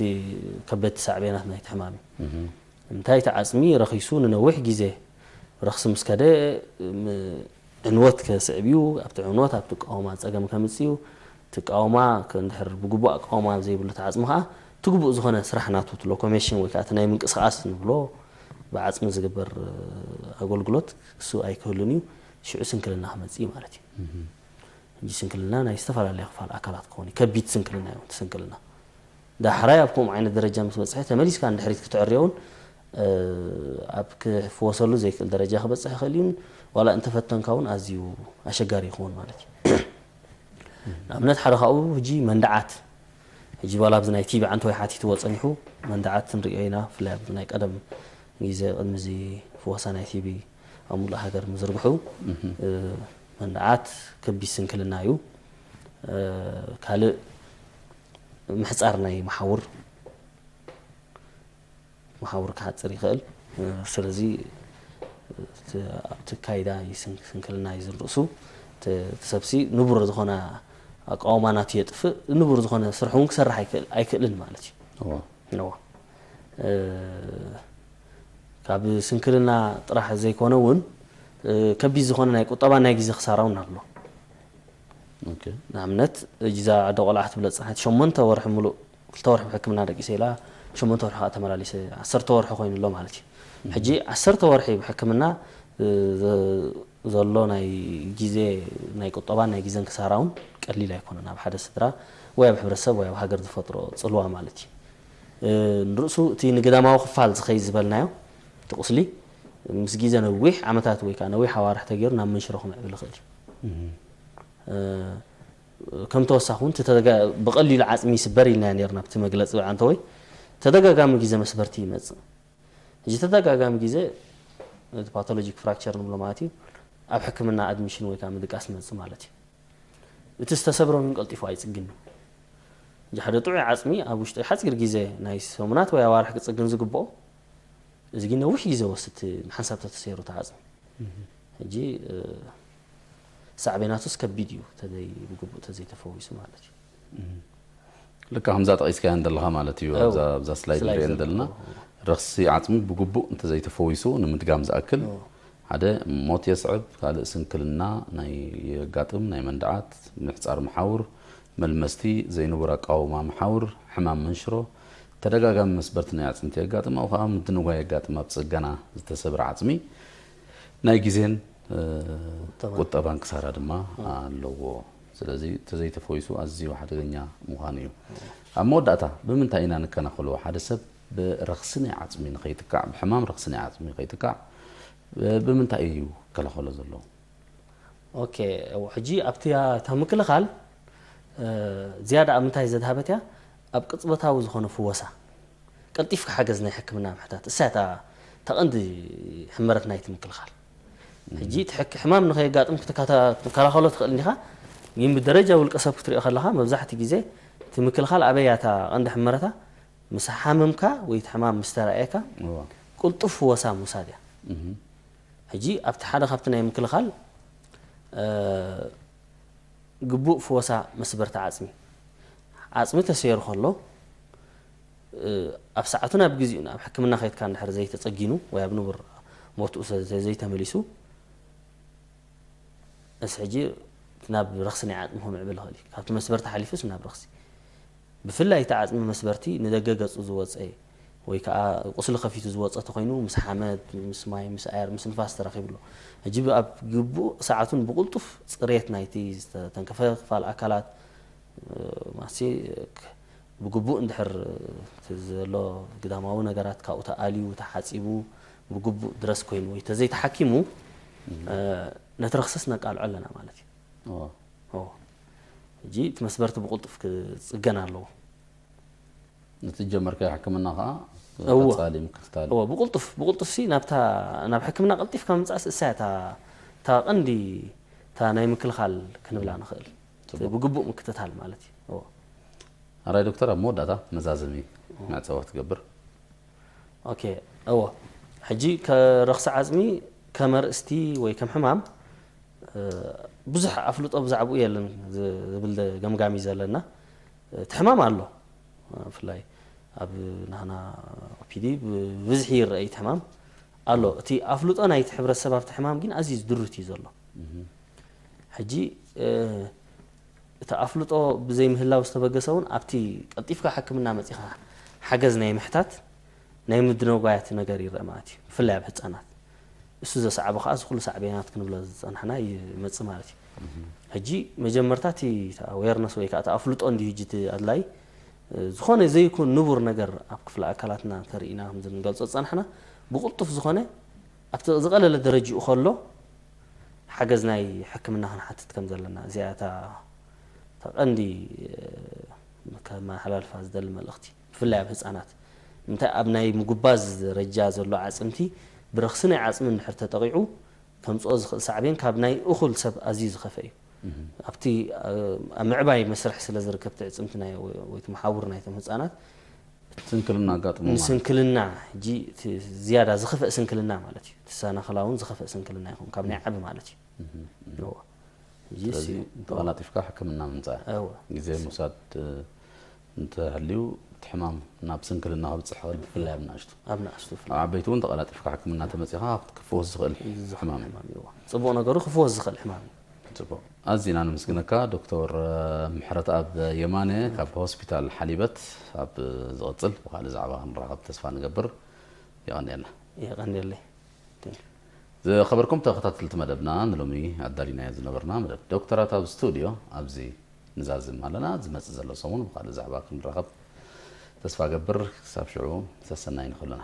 ከበድቲ ሳዕቤናት ናይቲ ሕማም እዩ። እንታይ እቲ ዓፅሚ ረኺሱ ንነዊሕ ግዜ ረኽሲ ምስ ከደ ዕንወት ከስዕብ እዩ። ኣብቲ ዕንወት ኣብቲ ቃውማ ፀገም ከምፅእ እዩ። እቲ ቃውማ እንድሕር ብግቡእ ኣቃውማ ዘይብሉ እቲ ዓፅሚ ከዓ እቲ ግቡእ ዝኾነ ስራሕ ናቱ እቲ ሎኮሜሽን ወይ ከዓ እቲ ናይ ምንቅስቃስ ንብሎ ብዓፅሚ ዝግበር ኣገልግሎት እሱ ኣይክህሉን እዩ። ሽዑ ስንክልና ክመፅእ እዩ ማለት እዩ። ሕጂ ስንክልና ናይ ዝተፈላለየ ክፋል ኣካላት ክኸውን እዩ። ከቢድ ስንክልና እዩ እቲ ስንክልና። ዳሕራይ ኣብ ከምኡ ዓይነት ደረጃ ምስ በፅሐ ተመሊስካ ንድሕሪት ክትዕርዮ እውን ኣብ ክፍወሰሉ ዘይክእል ደረጃ ክበፅሕ ይኽእል እዩ። ዋላ እንተፈተንካ እውን ኣዝዩ ኣሸጋሪ ይኸውን ማለት እዩ። ንኣብነት ሓደ ካብኡ ሕጂ መንድዓት ሕጂ ዋላ ኣብዚ ናይ ቲቢ ዓንተወይ ሓቲትዎ ፀኒሑ መንድዓት ንሪኦ ኢና። ብፍላይ ኣብዚ ናይ ቀደም ግዜ ቅድሚ እዚ ፍወሳ ናይ ቲቢ ኣብ ሙሉእ ሃገር ምዝርግሑ መንድዓት ከቢድ ስንክልና እዩ። ካልእ ምሕፃር ናይ መሓውር መሓውር ክሓፅር ይኽእል። ስለዚ ኣብቲ ካይዳ ስንክልና እዩ ዝርእሱ። እቲ ሰብሲ ንቡር ዝኾነ ኣቃውማ ናቱ የጥፍእ፣ ንቡር ዝኾነ ስራሕ እውን ክሰርሕ ኣይክእልን ማለት እዩ። ካብ ስንክልና ጥራሕ ዘይኮነ እውን ከቢድ ዝኾነ ናይ ቁጠባ ናይ ግዜ ክሳራ እውን ኣሎ። ንኣብነት እዛ ኣደ ቆልዓ ክትብለ ዝፀንሐት ሸሞንተ ወርሒ ሙሉእ ክልተ ወርሒ ብሕክምና ደቂሰ ኢላ ሸሞንተ ወርሒ ከዓ ተመላሊሰ ዓሰርተ ወርሒ ኮይኑ ኣሎ ማለት እዩ። ሕጂ ዓሰርተ ወርሒ ብሕክምና ዘሎ ናይ ግዜ ናይ ቁጠባን ናይ ግዜን ክሳራ እውን ቀሊል ኣይኮነን። ኣብ ሓደ ስድራ ወይ ኣብ ሕብረተሰብ ወይ ኣብ ሃገር ዝፈጥሮ ፅልዋ ማለት እዩ። ንርእሱ እቲ ንግዳማዊ ክፋል ዝኸይ ዝበልናዮ እቲ ቁስሊ ምስ ግዜ ነዊሕ ዓመታት ወይ ከዓ ነዊሕ ኣዋርሕ ተገይሩ ናብ መንሽሮ ክምዕብል ይኽእል እዩ። ከም ተወሳኺ እውን ብቐሊሉ ዓፅሚ ይስበር ኢልና ነርና ኣብቲ መግለፂ ብዓንተወይ ተደጋጋሚ ግዜ መስበርቲ ይመፅእ። ሕጂ ተደጋጋሚ ግዜ እቲ ፓቶሎጂክ ፍራክቸር ንብሎ ማለት እዩ ኣብ ሕክምና ኣድሚሽን ወይ ከዓ ምድቃስ ይመፅእ ማለት እዩ። እቲ ዝተሰብረ እውን ቀልጢፉ ኣይፅግን እዩ። ሕጂ ሓደ ጥዑይ ዓፅሚ ኣብ ውሽጢ ሓፂር ግዜ ናይ ሰሙናት ወይ ኣዋርሕ ክፅግን ዝግብኦ እዚ ግን ነዊሕ ግዜ ወስድ ሓንሳብ ተተሰይሩ ተዓፅሚ ሕጂ ሳዕቤናቱስ ከቢድ እዩ ተዘይ ብግቡእ ተዘይተፈዊሱ ማለት እዩ። ልካ ከምዛ ጠቂስካያን ዘለካ ማለት እዩ። ኣብዛ ስላይድ ንሪኦ ዘለና ረክሲ ዓፅሚ ብግቡእ እንተዘይተፈዊሱ ንምድጋም ዝኣክል ሓደ ሞት የስዕብ፣ ካልእ ስንክልና ናይ የጋጥም፣ ናይ መንድዓት፣ ምሕፃር መሓውር፣ መልመስቲ፣ ዘይንቡር ኣቃውማ መሓውር፣ ሕማም መንሽሮ፣ ተደጋጋሚ መስበርቲ ናይ ኣዕፅምቲ የጋጥም፣ ኣብኡ ከዓ ምድንጓይ የጋጥም። ኣብ ፅገና ዝተሰብረ ዓፅሚ ናይ ግዜን ቁጠባን ክሳራ ድማ ኣለዎ። ስለዚ ተዘይተፈዊሱ ኣዝዩ ሓደገኛ ምዃኑ እዩ። ኣብ መወዳእታ ብምንታይ ኢና ንከናኸሎ? ሓደ ሰብ ብረኽሲ ናይ ዓፅሚ ንኸይጥቃዕ፣ ብሕማም ረኽሲ ናይ ዓፅሚ ንኸይጥቃዕ ብምንታይ እዩ ክከላኸሎ ዘለዎ? ኦኬ፣ ሕጂ ኣብቲ እታ ምክልኻል ዝያዳ ኣብ ምንታይ ዘድሃበት እያ? ኣብ ቅፅበታዊ ዝኾነ ፍወሳ ቀልጢፍካ ሓገዝ ናይ ሕክምና ምሕታት እሳ እታ ተቐንዲ ሕመረት ናይቲ ምክልኻል። ሕጂ እቲ ሕክ- ሕማም ንኸየጋጥም ክትካታ- ክትከላኸሎ ትኽእል እንዲኻ፣ ግን ብደረጃ ውልቀ ሰብ ክትሪኦ ከለኻ መብዛሕትኡ ግዜ እቲ ምክልኻል ኣበይ እያ እታ ቀንዲ ሕመረታ? ምስ ሓመምካ ወይ እቲ ሕማም ምስ ተራእየካ እዋ። ቅልጡፍ ፍወሳ ምውሳድ እያ። እህ። ሕጂ ኣብቲ ሓደ ካብቲ ናይ ምክልኻል እ፣ ግቡእ ፍወሳ መስበርቲ ዓፅሚ። ዓፅሚ ተሰይሩ ከሎ ኣብ ሰዓቱን ኣብ ግዜኡን ኣብ ሕክምና ከይድካ እንድሕር ዘይተፀጊኑ ወይ ኣብ ንቡር ቦትኡ ዘይተመሊሱ እስ ሕጂ ናብ ረኽሲ ናይ ዓፅሚ ክምዕብል ይኽእል እዩ። ካብቲ መስበርቲ ሓሊፉስ ናብ ረኽሲ ብፍላይ እቲ ዓፅሚ መስበርቲ ንደገ ገፁ ዝወፀ ወይ ከዓ ቁስሊ ከፊቱ ዝወፀ ተኮይኑ ምስ ሓመድ፣ ምስ ማይ፣ ምስ ኣየር፣ ምስ ንፋስ ተራኺቡ ኣሎ። ሕጂ ኣብ ግቡእ ሰዓቱን ብቁልጡፍ ፅሬት ናይቲ ዝተተንከፈ ክፋል ኣካላት ማሲ ብግቡእ እንድሕር እቲ ዘሎ ግዳማዊ ነገራት ካብኡ ተኣልዩ ተሓፂቡ ብግቡእ ድረስ ኮይኑ ወይ ተዘይተሓኪሙ ነቲ ረኽስስ ነቃልዖ ኣለና ማለት እዩ። ሕጂ እቲ መስበርቲ ብቁልጡፍ ክፅገን ኣለዎ። ነቲ ጀመርካዮ ሕክምና ከዓ እዎ። ቀጻሊ ምክትታል። እዎ፣ ብቕልጡፍ ብቕልጡፍ ሲ ናብታ ናብ ሕክምና ቀልጢፍካ ምምጻእስ እሳ እያ እታ እታ ቀንዲ እታ ናይ ምክልኻል ክንብላ ንኽእል። ጽቡቕ። ብግቡእ ምክትታል ማለት እዩ። እዎ። ኣራይ ዶክተር፣ ኣብ መወዳእታ መዛዘሚ መዕጸዊ ክትገብር። ኦኬ። እዎ፣ ሕጂ ከረኽሲ ዓጽሚ ከመርእስቲ ወይ ከም ሕማም ብዙሕ ኣፍልጦ ብዛዕባኡ የለን ዝብል ገምጋም እዩ ዘለና። እቲ ሕማም ኣሎ፣ ብፍላይ ኣብ ናህና ኦፒዲ ብብዝሒ ይረአ እቲ ሕማም ኣሎ። እቲ ኣፍልጦ ናይቲ ሕብረተሰብ ኣብቲ ሕማም ግን ኣዝዩ ዝድርት እዩ ዘሎ። ሕጂ እቲ ኣፍልጦ ብዘይምህላው ዝተበገሰ እውን ኣብቲ ቀልጢፍካ ሕክምና መፂኻ ሓገዝ ናይ ምሕታት ናይ ምድንጓያት ነገር ይረአ ማለት እዩ፣ ብፍላይ ኣብ ህፃናት። እሱ ዘስዓቦ ከዓ እዚ ኩሉ ሳዕቤናት ክንብሎ ዝፀናሕና ይመፅእ ማለት እዩ። ሕጂ መጀመርታ እቲ ኣዌርነስ ወይ ከዓ እቲ ኣፍልጦ እንዲዩ ሕጂ እቲ ኣድላይ። ዝኾነ ዘይኩን ንቡር ነገር ኣብ ክፍለ ኣካላትና ተርእና ከምዚ ንገልፆ ዝፀናሕና ብቕልጡፍ ዝኾነ ኣብቲ ዝቐለለ ደረጅኡ ከሎ ሓገዝ ናይ ሕክምና ክንሓትት ከም ዘለና እዚኣ እታ ቀንዲ ከመሓላልፋ ዝደሊ መልእኽቲ፣ ብፍላይ ኣብ ህፃናት። እንታይ ኣብ ናይ ምጉባዝ ደረጃ ዘሎ ዓፅምቲ ብረኽሲ ናይ ዓፅሚ እንድሕር ተጠቂዑ ከምፅኦ ዝኽእል ሳዕቤን ካብ ናይ እኹል ሰብ ኣዝዩ ዝኸፈ እዩ። ኣብቲ ኣብ ምዕባይ መስርሕ ስለ ዝርከብ ትዕፅምቲ ናይ ወይቲ መሓውር ናይቶም ህፃናት ስንክልና ኣጋጥሞ ማለት። ንስንክልና ሕጂ ዝያዳ ዝኸፈእ ስንክልና ማለት እዩ። ትሰናኽላ እውን ዝኸፈእ ስንክልና ይኹን ካብ ናይ ዓቢ ማለት እዩ። እዎ። ሕጂ ስለዚ ሲ- ተቐላጢፍካ ሕክምና ምምፃእ እዎ። ግዜ ምውሳድ እንተሃልዩ እቲ ሕማም ናብ ስንክልና ክብፅሕ ይኽእል፣ ብፍላይ ኣብ ናእሽቱ። ኣብ ናእሽቱ ኣብ ዓበይቲ እውን ተቐላጢፍካ ሕክምና ተመፂኻ ክፍወስ ዝኽእል ሕማም እዩ። ሕማም እዩ። እዎ። ፅቡቕ ነገሩ ክፍወስ ዝኽእል ሕማም እዩ። ፅቡቕ። ኣዚና ንምስግነካ ዶክተር ምሕረተኣብ የማነ ካብ ሆስፒታል ሓሊበት። ኣብ ዝቕፅል ብካልእ ዛዕባ ክንራኸብ ተስፋ ንገብር። የቐንየልና። የቐንየለይ። ዝኸበርኩም ተኸታተልቲ መደብና፣ ንሎሚ ኣዳሊናዮ ዝነበርና መደብ ዶክተራት ኣብ ስቱድዮ ኣብዚ ንዛዝም ኣለና። ዝመፅእ ዘሎ ሰሙን ብካልእ ዛዕባ ክንራኸብ ተስፋ ገብር። ክሳብ ሽዑ ሰሰናይ ንኹልና።